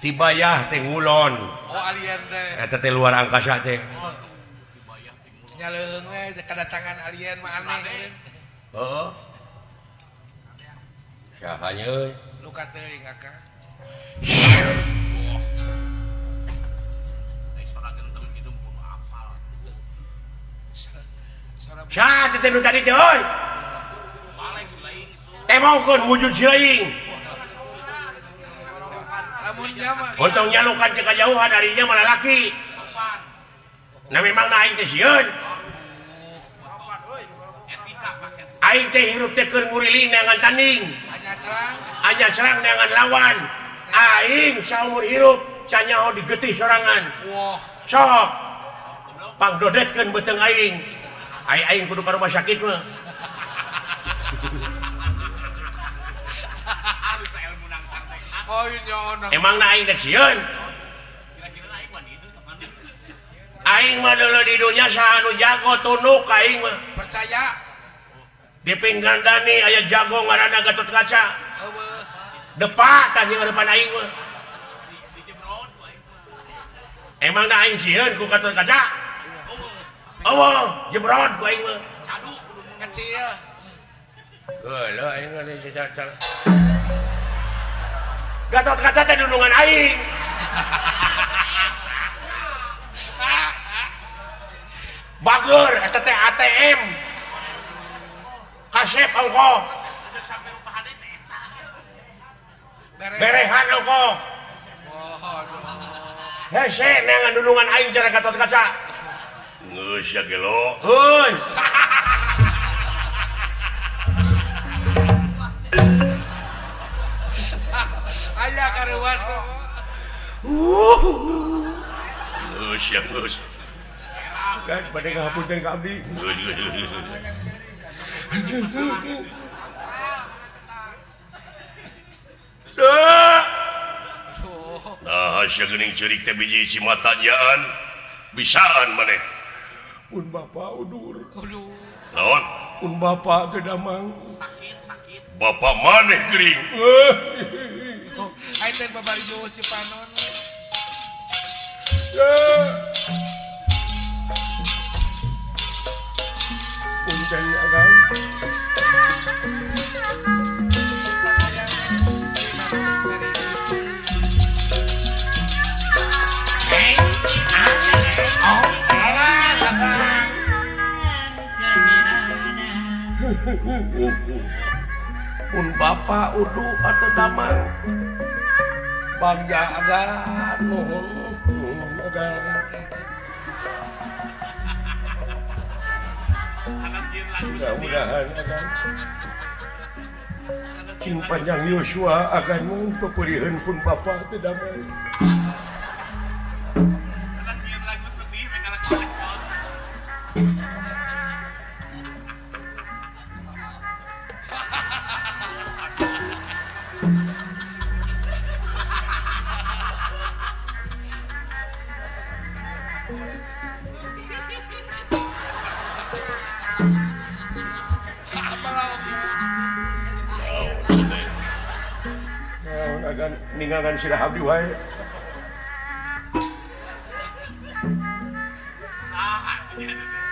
Tibayah teh ngulon. Oh alien teh. Eta teh luar angkasa teh. Nya leuheung we kedatangan alien mah aneh. Heeh. Saha nya euy? Luka teuing akang. Saha teh nu tadi teh euy? Temongkeun wujud si laing. Untung nyalukan ke kejauhan darinya malah laki. Nah memang na aing teh sieun. Aing teh hirup teh keur nguriling neangan tanding. Anya serang neangan lawan. Aing saumur hirup canyaho digetih sorangan. Sok pangdodetkeun beuteung aing. Aing kudu ka rumah sakit mah. Emang na aing dek sieun. Aing mah deuleu di dunya saha nu jago tunduk ka aing mah. Percaya. Di Pinggandani aya jago ngaranna Gatot Kaca. Depak tah jeung depan aing mah. Emang na aing sieun ku Gatot Kaca? Eueuh, jebrod ku aing mah. Kecil. Geuleuh aing mah Gatot Kaca teh dundungan aing. Bager eta teh ATM. Kasep ongko. Berehan ongko. Hese neangan dundungan aing cara Gatot Kaca. Geus ya gelo. Heuy. Aya karuas. Geus ya geus. Kan bade ngahapunten ka abdi. Geus geus geus. Nah, sia geuning ceurik teh biji cimata nyaan. Bisaan maneh. Pun bapa udur. Aduh. Naon? Pun bapa teu damang. Sakit, sakit. Bapa maneh geuring. Aing teh babari jauh Cipanon. Punten akang. Pun bapa udu atau damang. Bagja agan nuhun nuhun agan. Mudah-mudahan agan cing panjang Yosua agan mun peperiheun pun bapa teu damang. Ninggalkan sirah abdi wae. Saha nya teh.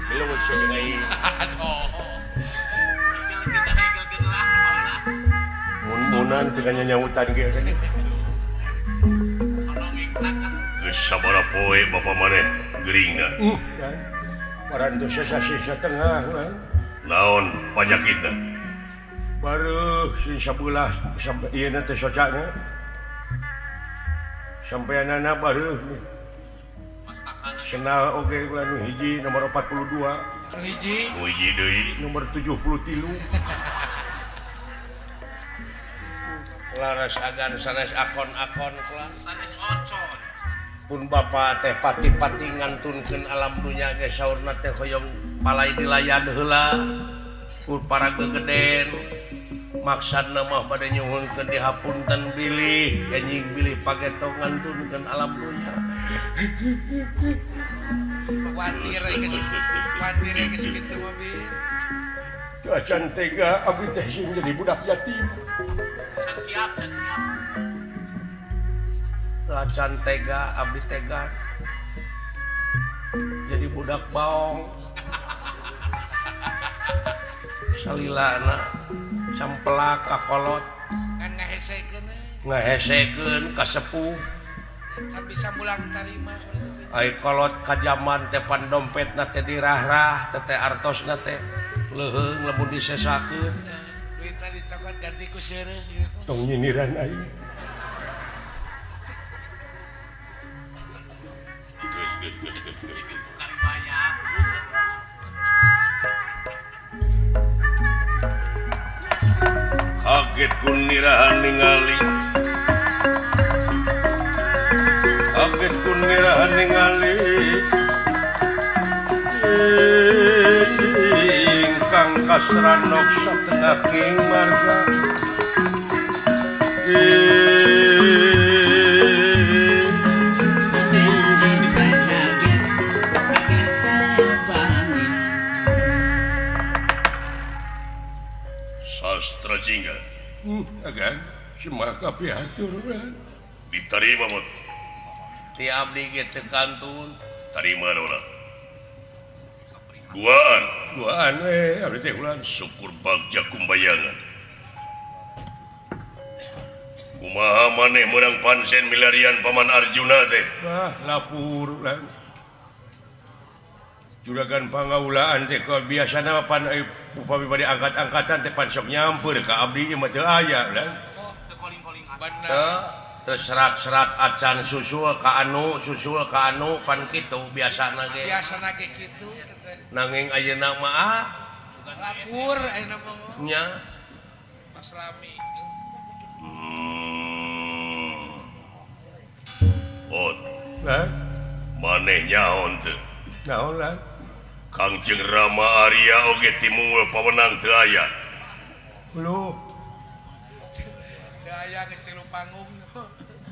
Belum sia jeung aing. Aduh. Higal-higal lah baheula. Mun-munan teu nyanyautan ge. Geus sabaraha poe bapa maneh geuringna. Parantos sasih satengah lah. Naon panyakitna? Baru sing sabelah sampai ieu teh socana. Sampeanana baru senal oge kula nu hiji nomor 42. Nu hiji. Nu hiji deui nomor 73. Laras agan sanes akon-akon kula. Sanes ocon. Pun bapa teh pati-pati ngantunkeun alam dunya ge saurna teh hoyong palai dilayan heula ku para gegeden. Maksudna mah bade nyuhunkeun dihapunten bilih enjing bilih pageto ngantunkeun alam dunya. Kuatir geus kuatir geus kitu mah bin. Teu acan tega abdi teh sing jadi budak yatim. Can siap, can siap. Teu acan tega abdi tega. Jadi budak baong. Salilana sampelak ka kolot. Kan ngahesekeun. Ngahesekeun ka sepuh. Can bisa mulang tarima. Ai kolot ka jaman teh pan dompetna teh dirahrah, teh teh artosna teh leuheung lamun disesakeun. Duitna dicokot ganti ku seureuh. Tong nyindiran aing. Geus geus geus geus. Kaget ku nirahan ningali. Kaget ku nirahan ningali. Ingkang kasranok satengah ing marga. Sastra Jingga. Agan semah kapihatur diterima mot. Ti abdi ge teu kantun. Tarima naon? Duaan, duaan we abdi teh ulan syukur bagja kumbayangan. Kumaha maneh meunang pansen milarian Paman Arjuna teh? Wah, lapur ulan. Juragan pangaulaan teh biasana pan upami bade angkat-angkatan teh pan sok nyamper ka abdi mah teu aya ulan. Oh, teu koling-koling bener. Teu serat-serat acan susul ka anu, susul ka anu pan kitu biasana ge. Biasana ge kitu. Nanging ayeuna mah ah lapur ayeuna mah. Nya. Mas Lami. Ot. Hah? Maneh nyaon teu? Naon lah? Kangjeng Rama Arya oge timungul pawenang teu aya. Hulu. Teu aya geus tilu panggung.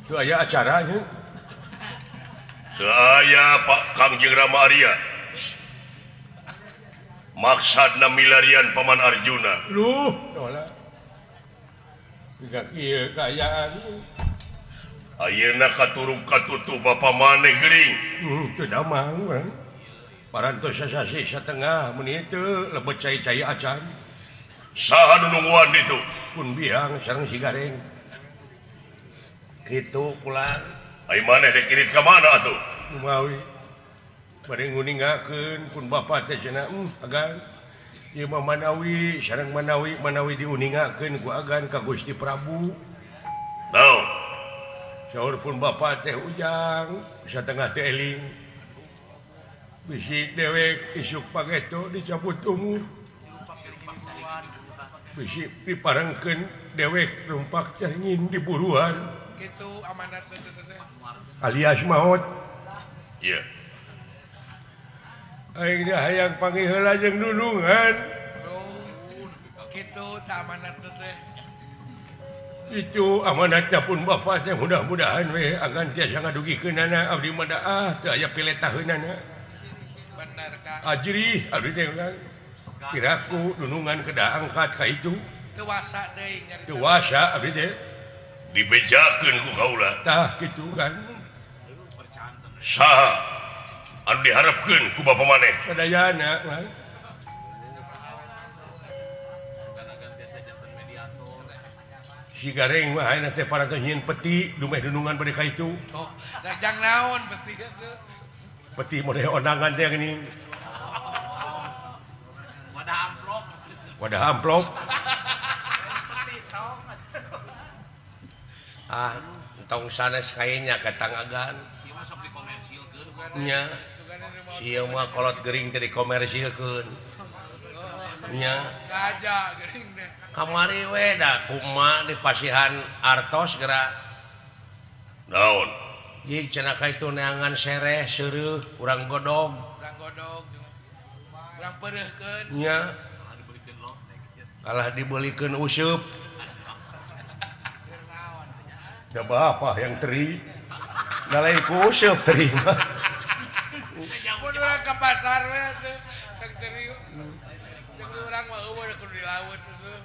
Teu aya acara nya. Teu aya Pak Kangjeng Rama Arya. Maksudna milarian Paman Arjuna. Luh, dola. Tiga kieu kaayaan. Ayeuna katuruk katutu bapa maneh geuring. Teu damang urang. Parantos sasih satengah mun teu lebet cai-cai acan. Saha nu nungguan ditu? Pun biang sareng si Gareng. Kitu kula. Ai maneh dek irit ka mana atuh? Kumawi. Bade nguningakeun pun bapa teh cenah agan. Ieu mah manawi sareng manawi manawi diuningakeun ku agan ka Gusti Prabu. Naon? Saur pun bapa teh ujang satengah teh eling. Bisi dewek isuk pageto dicabut umur. Bisi diparengkeun dewek rumpak caringin di buruan. Kitu amanat teh teh. Alias maot. Iya. Aing dah hayang panggih heula jeung nulungan. Kitu tah amanat teh. Itu amanatnya pun bapa teh mudah-mudahan we agan tiasa ngadugikeunana abdi mah ah teu aya piletaheunana. Bener Kang. Ajrih abdi teh ulang. Kiraku dunungan kedah angkat ka itu. Teu wasa deui nyarita. Teu wasa abdi teh. Dibejakeun ku kaula. Tah kitu kan. Saha anu diharapkeun ku bapa maneh? Sadayana Kang. Si Gareng mah ayeuna teh parantos nyieun peti dumeh dunungan bade ka itu. Oh, jang naon peti teh? Peti model ondangan teh geuning. Wadah amplop. Wadah amplop. Peti tong. Ah, entong sanes kayanya ka Tang Agan. Ieu mah sok dikomersilkeun. Nya. Ieu mah kolot gering teh dikomersilkeun. Nya. Gajah gering teh. Kamari we da kuma di pasihan artos geura. Naon? Jig cenah ka itu neangan sereh seureuh urang godog. Urang godog. Urang peureuhkeun. Nya. Kalah dibelikeun useup. Da bapak yang teri. Da lain ku useup teri mah. Mun urang ka ka pasar we atuh. Tang teriu. Jeung urang mah eueuh kudu di laut atuh.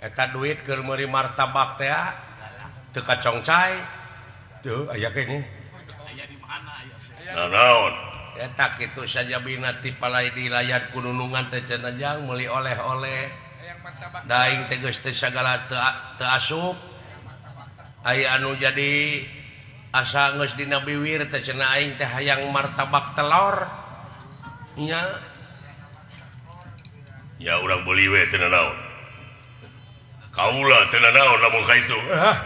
Eta duit keur meuli martabak teh teu kacongcai. Tuh aya keneh. Aya di mana aya? Nanaon? Eta kitu sajabina ti palai di layar kununungan teh cenah jang meuli oleh-oleh. Daing teh geus teu sagala teu asup. Aya anu jadi asa geus dina biwir teh cenah aing teh hayang martabak telur. Nya. Ya urang beuli we teu nanaon. Kaula teu nanaon lamun ka itu. Ah,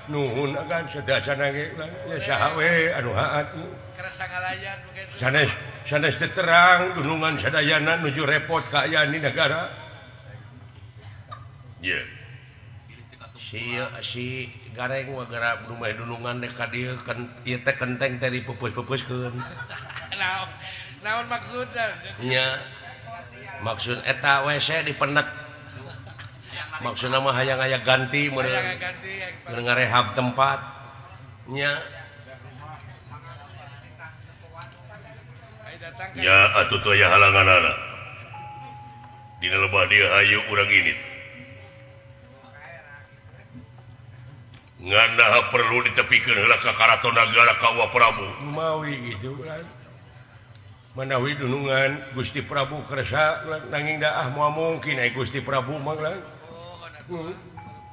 nuhun agan sadasana ge ya saha we anu haat. Kerasa ngalayan begitu. Sanes sanes teu terang dunungan sadayana nuju repot kaayaan di negara. Ye. Si Gareng mah gara rumah dunungan dek ka dieu ieu teh kenteng teh dipeupeus-peupeuskeun. Naon naon maksudna? Nya. Maksud eta WC dipenek. Maksudna mah hayang aya ganti meureun. Hayang ganti ngarehab tempat. Nya. Ya atuh teu aya halanganana. Dina lebah dieu hayu urang ini. Nganaha perlu ditepikeun heula ka Karaton Nagara ka Wa Prabu. Mawi gitu kan. Manawi dunungan Gusti Prabu kersa nanging daah moal mungkin ai Gusti Prabu mah lah.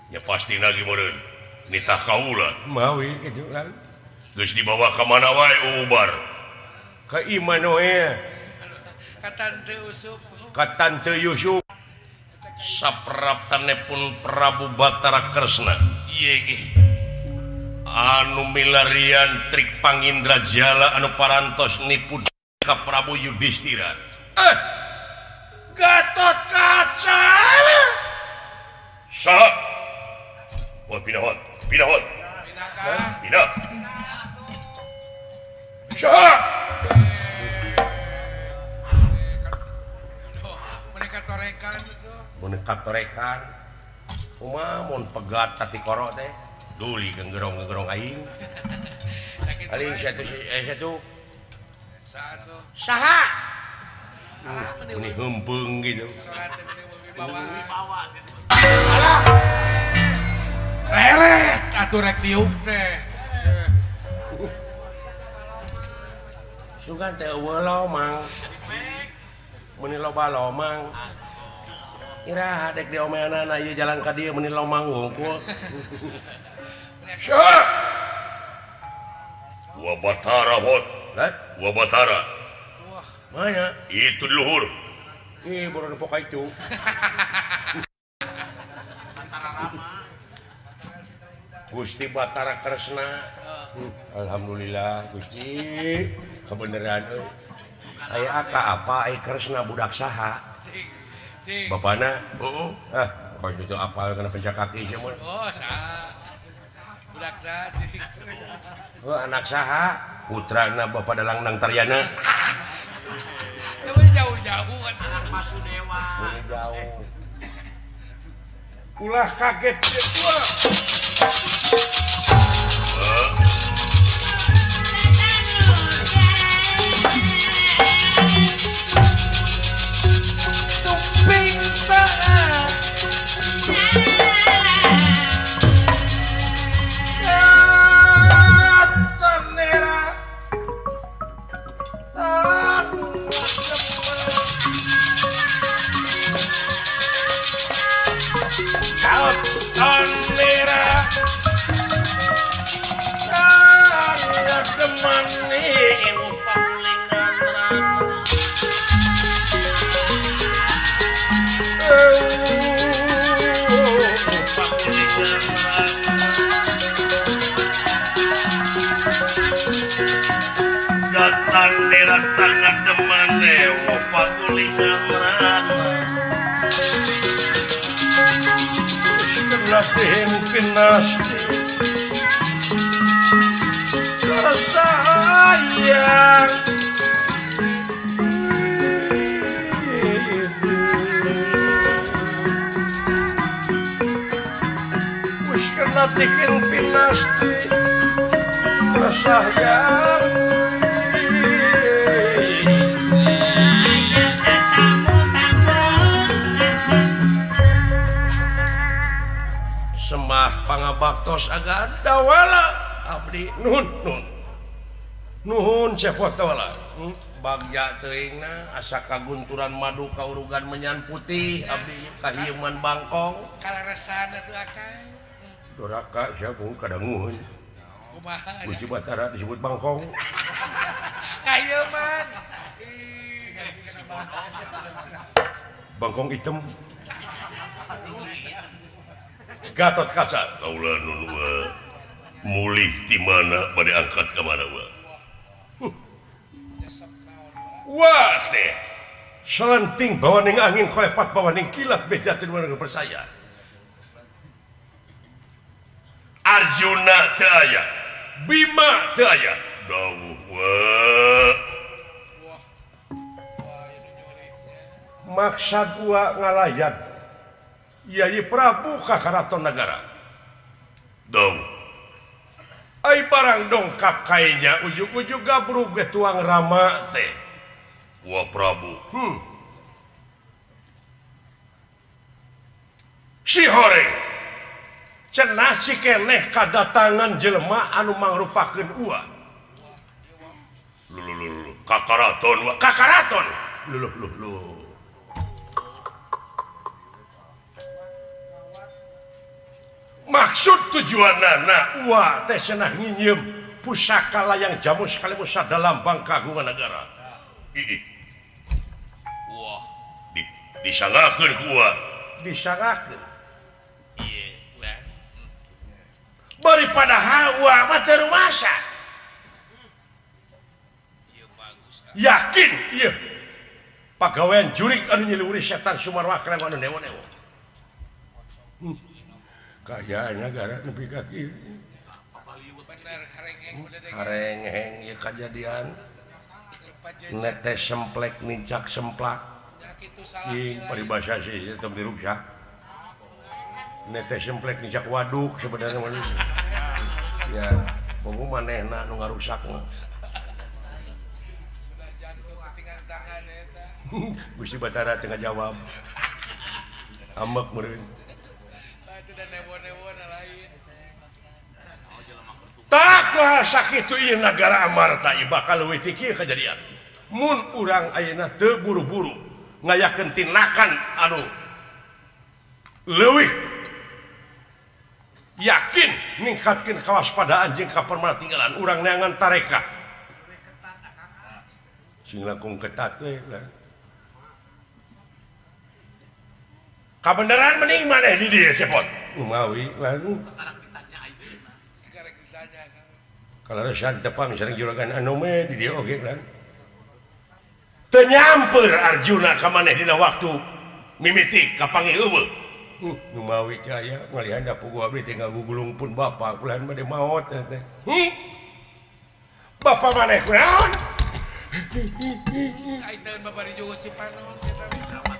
Ya pasti lagi meureun. Nitah kaula. Mawi gitu kan. Geus dibawa ka mana wae ubar. Ka Imanoe. Ka Tante Yusuf. Ka Tante Yusuf. Sapraptane pun Prabu Batara Kresna. Ieu ge. Anu milarian trik Pangindra Jala anu parantos nipu ka Prabu Yudhistira. Gatot Kaca. Saha? Wah, pindah pindah. Pindah. Saha? Mereka torekan itu. Mereka torekan. Kumaha mun pegat tati koro teh? Duli genggerong-genggerong aing. Aing satu satu. Saha? Meni hempeung gitu. Alah. Leret atuh rek diuk teh. Sugan teh eueuh lomang. Meuni loba lomang. Iraha dek diomeanana ieu jalan ka dieu meuni lomang wungkul. Saha? Wa Batara hot. Wa Batara. Wah, mana? Itu di luhur. Ih, baru nepok ka itu. Gusti Batara Kresna. Alhamdulillah Gusti, kebenaran euy. Aya aka apa ai Kresna budak saha? Bapana? Heeh. Ah, kok itu apal kana pencak kaki sia mah. Oh, saha. Budak saha cing. Oh, anak saha? Putrana Bapak Dalang Nang Taryana. Jauh-jauh kan anak Masudewa. Jauh. Ulah kaget tua. Tumping saat Tanera Tanera Sayang wis kena tikin pinasti sayang. Baktos agan dawala abdi nuhun nuhun nuhun cepot dawala. Bagja teuingna asa kagunturan madu kaurugan menyan putih abdi kahieuman bangkong kalaresan atuh akang. Doraka sia kumaha kadanguheun. Kumaha Gusti Batara disebut bangkong. Kahieuman. Bangkong hitam. Gatot Kaca kaula nun wa mulih di mana bade angkat ka mana wa. Wah teh selenting bawaning angin kolepat bawaning kilat bejatin warga percaya. Arjuna teu aya, Bima teu aya, dawuh wa. Maksad wa ngalayan Yai Prabu ka Karaton Nagara. Dawuh. Ai barang dongkap kainya ujug-ujug gabrug ge tuang rama teh. Wa Prabu. Si horeng cenah cikeneh kadatangan jelema anu mangrupakeun ua. Luluh ka karaton wa ka karaton. Luluh luluh. Maksud tujuanana ua teh cenah nginyeum pusaka layang jamus sekaligus dalam bangka kagungan negara. Ih. Wah, disangakeun ku ua. Disangakeun. Ieu, ulah. Bari padahal ua mah teu rumasa. Ieu bagus. Yakin ieu. Pagawean jurik anu nyiliwuri setan Sumarwa keleng anu dewa-dewa. Kaya negara nepi ka kieu. Bener harengheng udah deh. Harengheng ieu kajadian. Netes semplek nincak semplak. Ing paribasa sih tong diruksak. Netes semplek nincak waduk sebenarnya mah. Ya, pogo manehna nu ngarusak mah. Sudah jantung ketinggalan tangan eta. Gusti Batara teu ngajawab. Ambek meureun. Atuh da newo-newona lain. Tak kuah sakitu ieu nagara Amarta ieu bakal leuwih ti kieu kajadian. Mun urang ayeuna teu buru-buru ngayakeun tindakan anu leuwih yakin ningkatkeun kawaspadaan jeung kapermana tinggalan urang neangan tareka. Sing langkung ketat we lah. Kabeneran mending maneh di dieu cepot. Mawi lah. Kalau tepang sering juragan anome di dia oge lah. Teu nyamper Arjuna ka maneh dina waktu mimiti kapanggih eueuh. Nu mawi caya ngalihan da puguh abdi teh ngagugulung pun bapa ulah bade maot teh. Bapa maneh kunaon? Kaiteun babari juuh Cipanon eta mah.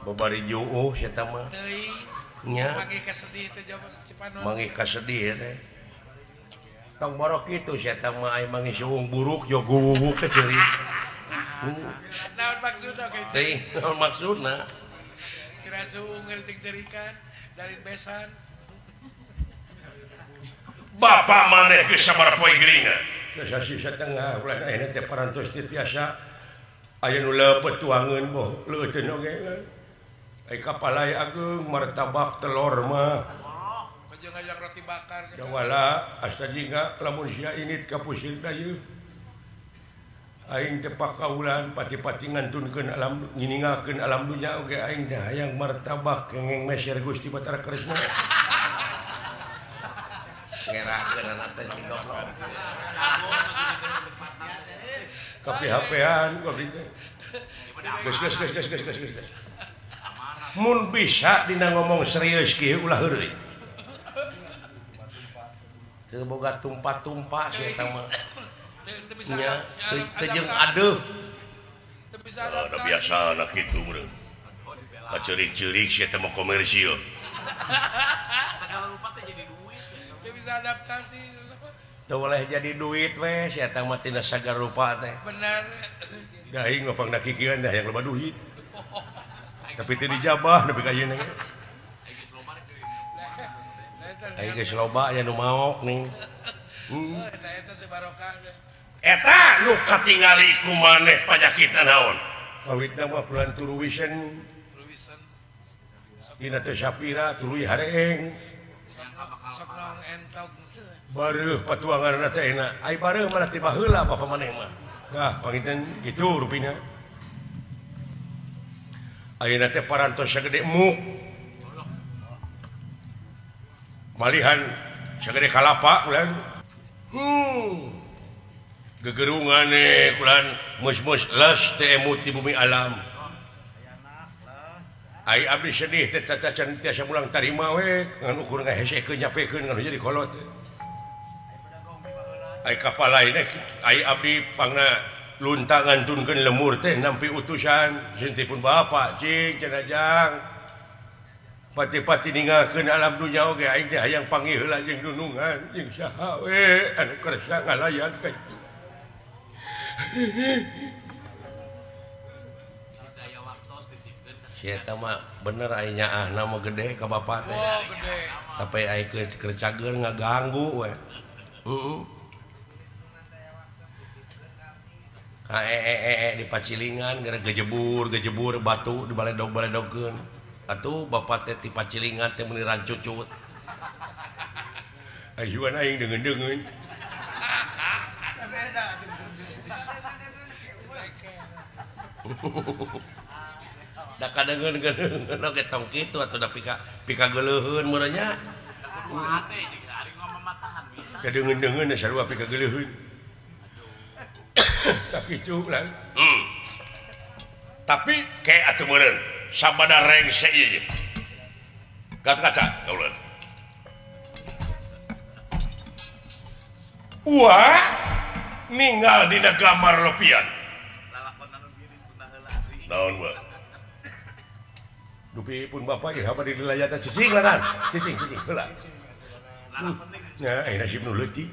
Babari juuh eta mah. Teuing. Nya. Manggih kasedih teh Cipanon. Manggih kasedih teh. Tong borok kitu sia teh mah aya manggih suung buruk jo guwuwuk teh ceurik. Naon maksudna kitu? Teuing, naon maksudna? Kira suung jeung cerikan dari besan. Bapa maneh geus sabaraha poe geuringan? Sasih satengah ulah ayeuna teh parantos teu tiasa aya nu leupet tuangeun boh leuteun oge. Ai kapalai ageung martabak telur mah. Ngajang roti bakar dawala asa jingga lamun sia init ka pusir da ieu aing teh pakaulan pati-pati ngantunkeun alam nginingakeun alam dunya oge aing teh hayang martabak kengeng meser Gusti Batara Kresna ngerakeun teh si goblok kapi-hapean goblok teh geus geus geus geus geus geus mun bisa dina ngomong serius kieu ulah heureuy. Teu boga tumpah-tumpah sia eta mah. Nya teu jeung adeuh. Teu bisa Ada biasa anak kitu meureun. Kaceurik-ceurik sia teh mah komersil. Segala rupa teh jadi duit. Teu bisa adaptasi. Teu boleh jadi duit we sia eta mah tina sagala rupa teh. Benar. Da aing mah pangna kikieuan dah yang loba duit. Tapi teu dijabah nepi ka ayeuna ge. Aing geus loba aya nu maok nih. Eta teh barokah. Eta nu katingali ku maneh panyakitan naon? Kawitna mah bulan turuwisen. Dina teh sapira tuluy hareeng. Sok naon entok. Bareuh patuanganna teh enak. Ai bareuh mah ti baheula bapa maneh mah. Dah panginten kitu rupina. Ayeuna teh parantos sagede muk. Malihan sagede kalapa ulan. Gegerungan kulan mus-mus les teh emut di bumi alam. Ai abdi sedih teh tata can tiasa mulang tarima we ngan ukur ngahesekeun nyapekeun ngan jadi kolot. Ai kapal lain ai abdi pangna lunta ngantunkeun lemur teh nampi utusan sintipun bapak cing cenah jang. Pati-pati ninggalkeun alam dunya oge aing teh hayang panggih heula jeung dunungan jeung saha we anu kersa ngalayan ka itu. Si eta mah bener aing nyaahna mah gede ka bapak teh. Oh, gede. Tapi aing keur cager ngaganggu we. Heeh. Ka di pacilingan gara gejebur-gejebur batu di baledog-baledogkeun. Atuh bapak teh ti pacilingan teh meuni rancucut. Ayuan aing deungeun-deungeun. Da kadeungeun-deungeun oge tong kitu atuh da pika geuleuheun meureun nya. Kadeungeun-deungeun sarua pika geuleuheun. Tak kitu lah. Tapi kayak atuh meureun sabada rengse ieu. Kaca kaulan. Wah, ninggal dina gambar lopian. Naon wa? Dupi pun bapak ieu apa di wilayah teh cicing lah cicing cicing heula. Nya ai nasib nu leutik.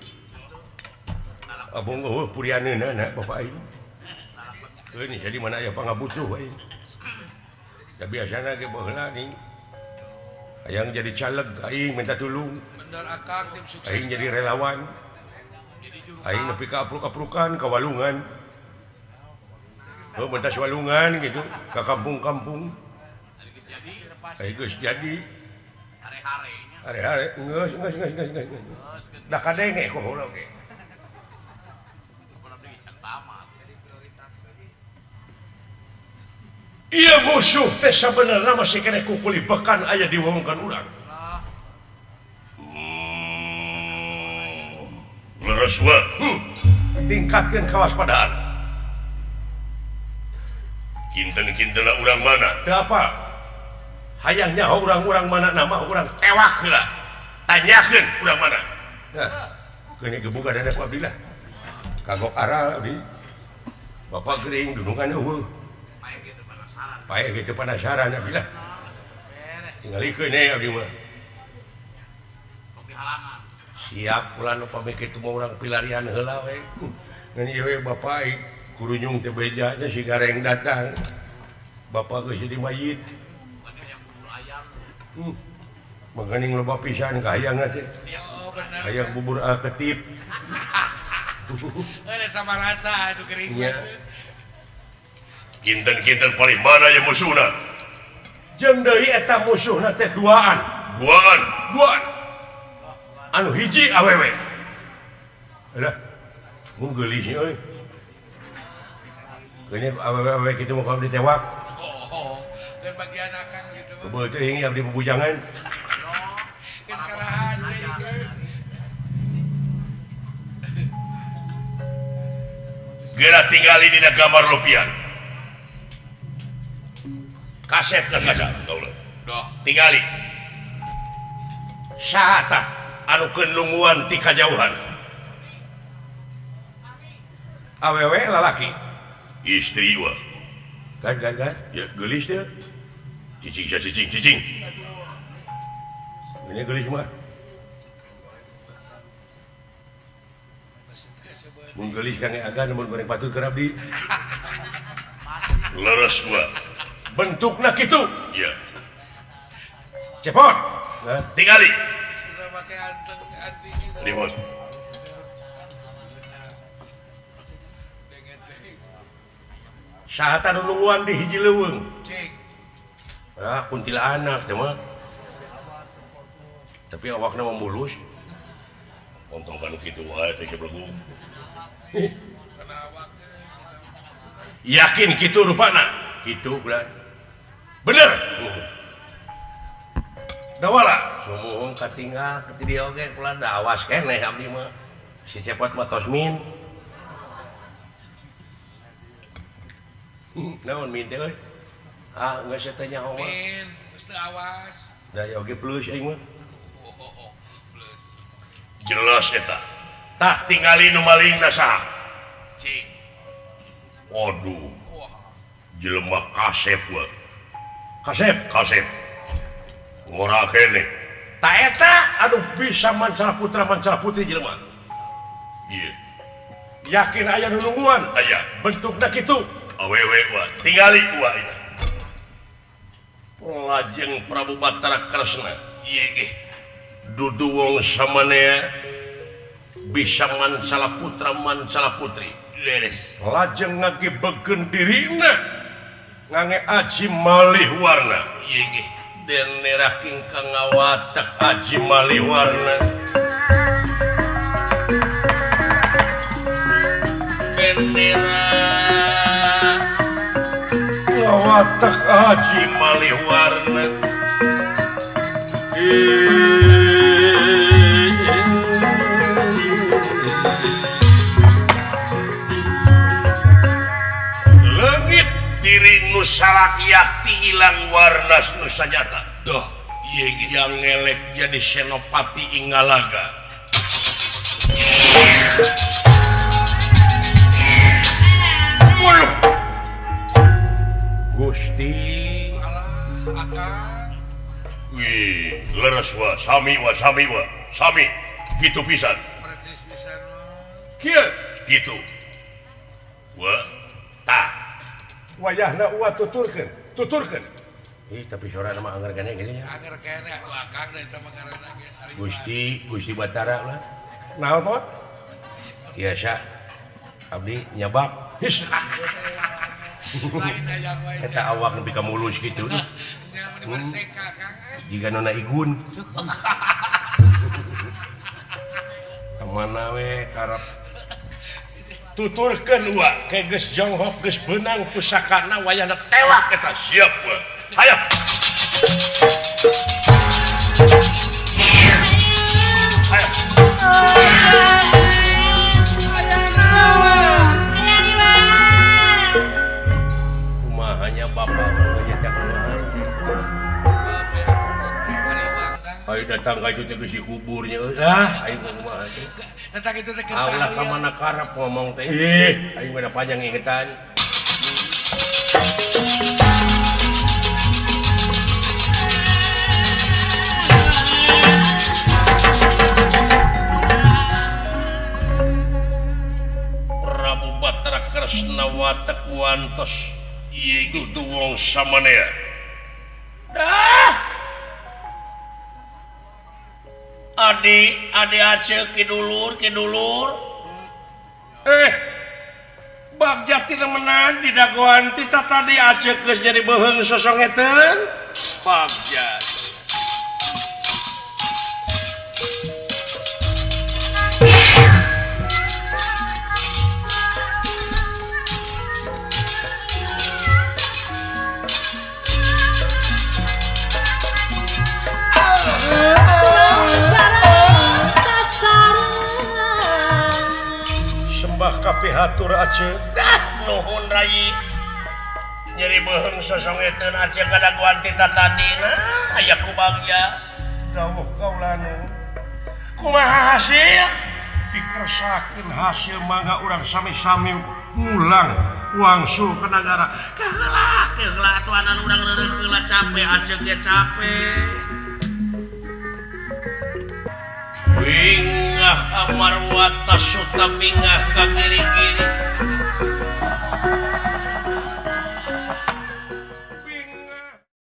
Abong eueuh purianeunana bapak aing. Heuh jadi mana aya pangabutuh aing. Da biasana ge baheula ning hayang jadi caleg aing minta tulung. Bener akang tim sukses. Aing jadi relawan. Aing nepi ka apruk-aprukan ka walungan. Oh, mentas walungan gitu ka kampung-kampung. Ai geus jadi. Hare-hare geus geus geus geus geus. Da kadenge ku heula oge. Iya musuh teh sabenerna masih keneh kukulibekan aya di wewengkon urang. Leres wa. Tingkatkeun kewaspadaan. Kinten-kintena urang mana? Teu apa? Hayang nyaho urang-urang mana nama urang tewak heula. Tanyakeun urang mana? Nah, keuni gebuga dana ku abdi lah. Kagok aral abdi. Bapak gering dunungan eueuh. Pae gitu penasaran abdi lah. Tingalikeun we abdi mah. Siap ulah upami kitu mah urang pilarian heula we. Ngan ieu we bapak kurunyung teh beja nya si gareng datang. Bapak geus jadi mayit. Maganing loba pisan ka hayangna teh. Oh, bener. Hayang bubur ketip. Ada sama rasa aduh gering. Kinten-kinten paling mana ya musuhna? Jeung deui eta musuhna teh duaan. Duaan, duaan. Anu hiji awewe. Alah, mun geulis euy. Keuni awewe-awewe kitu mah kalau ditewak. Oh, dan bagian akang gitu. Kebeuh teuing abdi bubujangan. Geus karahan deui. Geura tingali dina gambar lopian. Kasep dan kaca kaulah. Doh, tingali. Saha tah anu keur nungguan ti kajauhan? Awewe lalaki. Istri wa. Gan gan gan. Ya geulis teh. Cicing sia cicing cicing. Ini geulis mah. Mun geulis kang agan mun goreng patut keur abdi. Leres wa. Bentukna kitu. Iya. Cepot. Nah, tingali. make anteng anting. Ribut. Saha tah nu nungguan di hiji leuweung? Cing. Ah, kuntilanak teh mah. Tapi awakna mah mulus. Ontong kanu kitu wae teh sebelegu. Yakin kitu rupana? Kitu bulan. Bener. Dawala. Sumuhun katinggal ke dieu oge kula da awas keneh abdi mah. Si Cepot mah tos min. Naon min teh euy? Ah, geus teh nyaho mah. Min, geus teu awas. Da oge plus aing mah. Plus. Jelas eta. Tah tingali nu malingna saha? Cing. Waduh. Jelema kasep we. Kasep, kasep. Ngora keneh. Ta eta anu bisa mancala putra mancala putri jelema. Ieu. Yakin aya nu nungguan? Aya. Bentukna kitu. Awewe wa tingali wa ini. Lajeng Prabu Batara Kresna ieu ge dudu wong samanea bisa mancala putra mancala putri. Leres. Lajeng ngagebegeun dirina ngange aji malih warna. Ieu ge den nerah ingkang ngawatek aji malih warna. Bendera ngawatek aji malih warna. Leungit diri nu sarakyak ti ilang warna nu sanyata. Duh, ieu ge yang ngelek jadi senopati Ingalaga. Gusti alah akang. Wih, leres wa, sami wa, sami wa, sami. Kitu pisan. Percis pisan. Kieu kitu. Wa, tah. Wayahna uwa tuturkeun, tuturkeun. Ih, tapi sorana mah angger keneh kitu nya. Angger keneh atuh akang da eta mah ngaranna ge sarima. Gusti, Gusti Batara lah. Naon pot? Biasa. Abdi nyabak. His. Eta awak nepi ka mulus kitu. Jiga nona igun. Kamana we karep tuturkeun wa ke geus jonghok geus beunang pusakana wayahna tewak eta siap wa. Hayo. Hayo. Kumahanya bapak ngejetak kumaha. Ayo datang ka itu teh geus dikuburnya. Ah, ayo kumaha teh. Datang itu teh Allah ka mana karep ngomong teh. Ih, aing mah panjang ingetan. Prabu Batara Kresna watek wantos ieu dudu wong samanea. Dah. Adi, adi aceu kidulur, kidulur. Bagja ti menang di dagoan ti tadi aceu geus jadi beuheung sosongeteun. Bagja. Kapihatur aceu. Dah nuhun rai. Nyeri beuheung sosongeteun aceu kadagoan ti tatadina aya ku bagja. Dawuh kaulana. Kumaha hasil? Dikersakeun hasil mangga urang sami-sami mulang wangsul ke nagara. Kaheula, keheula atuanan urang reureuh heula capek aceu ge capek. Bingah amarwata suta bingah ka kiri-kiri.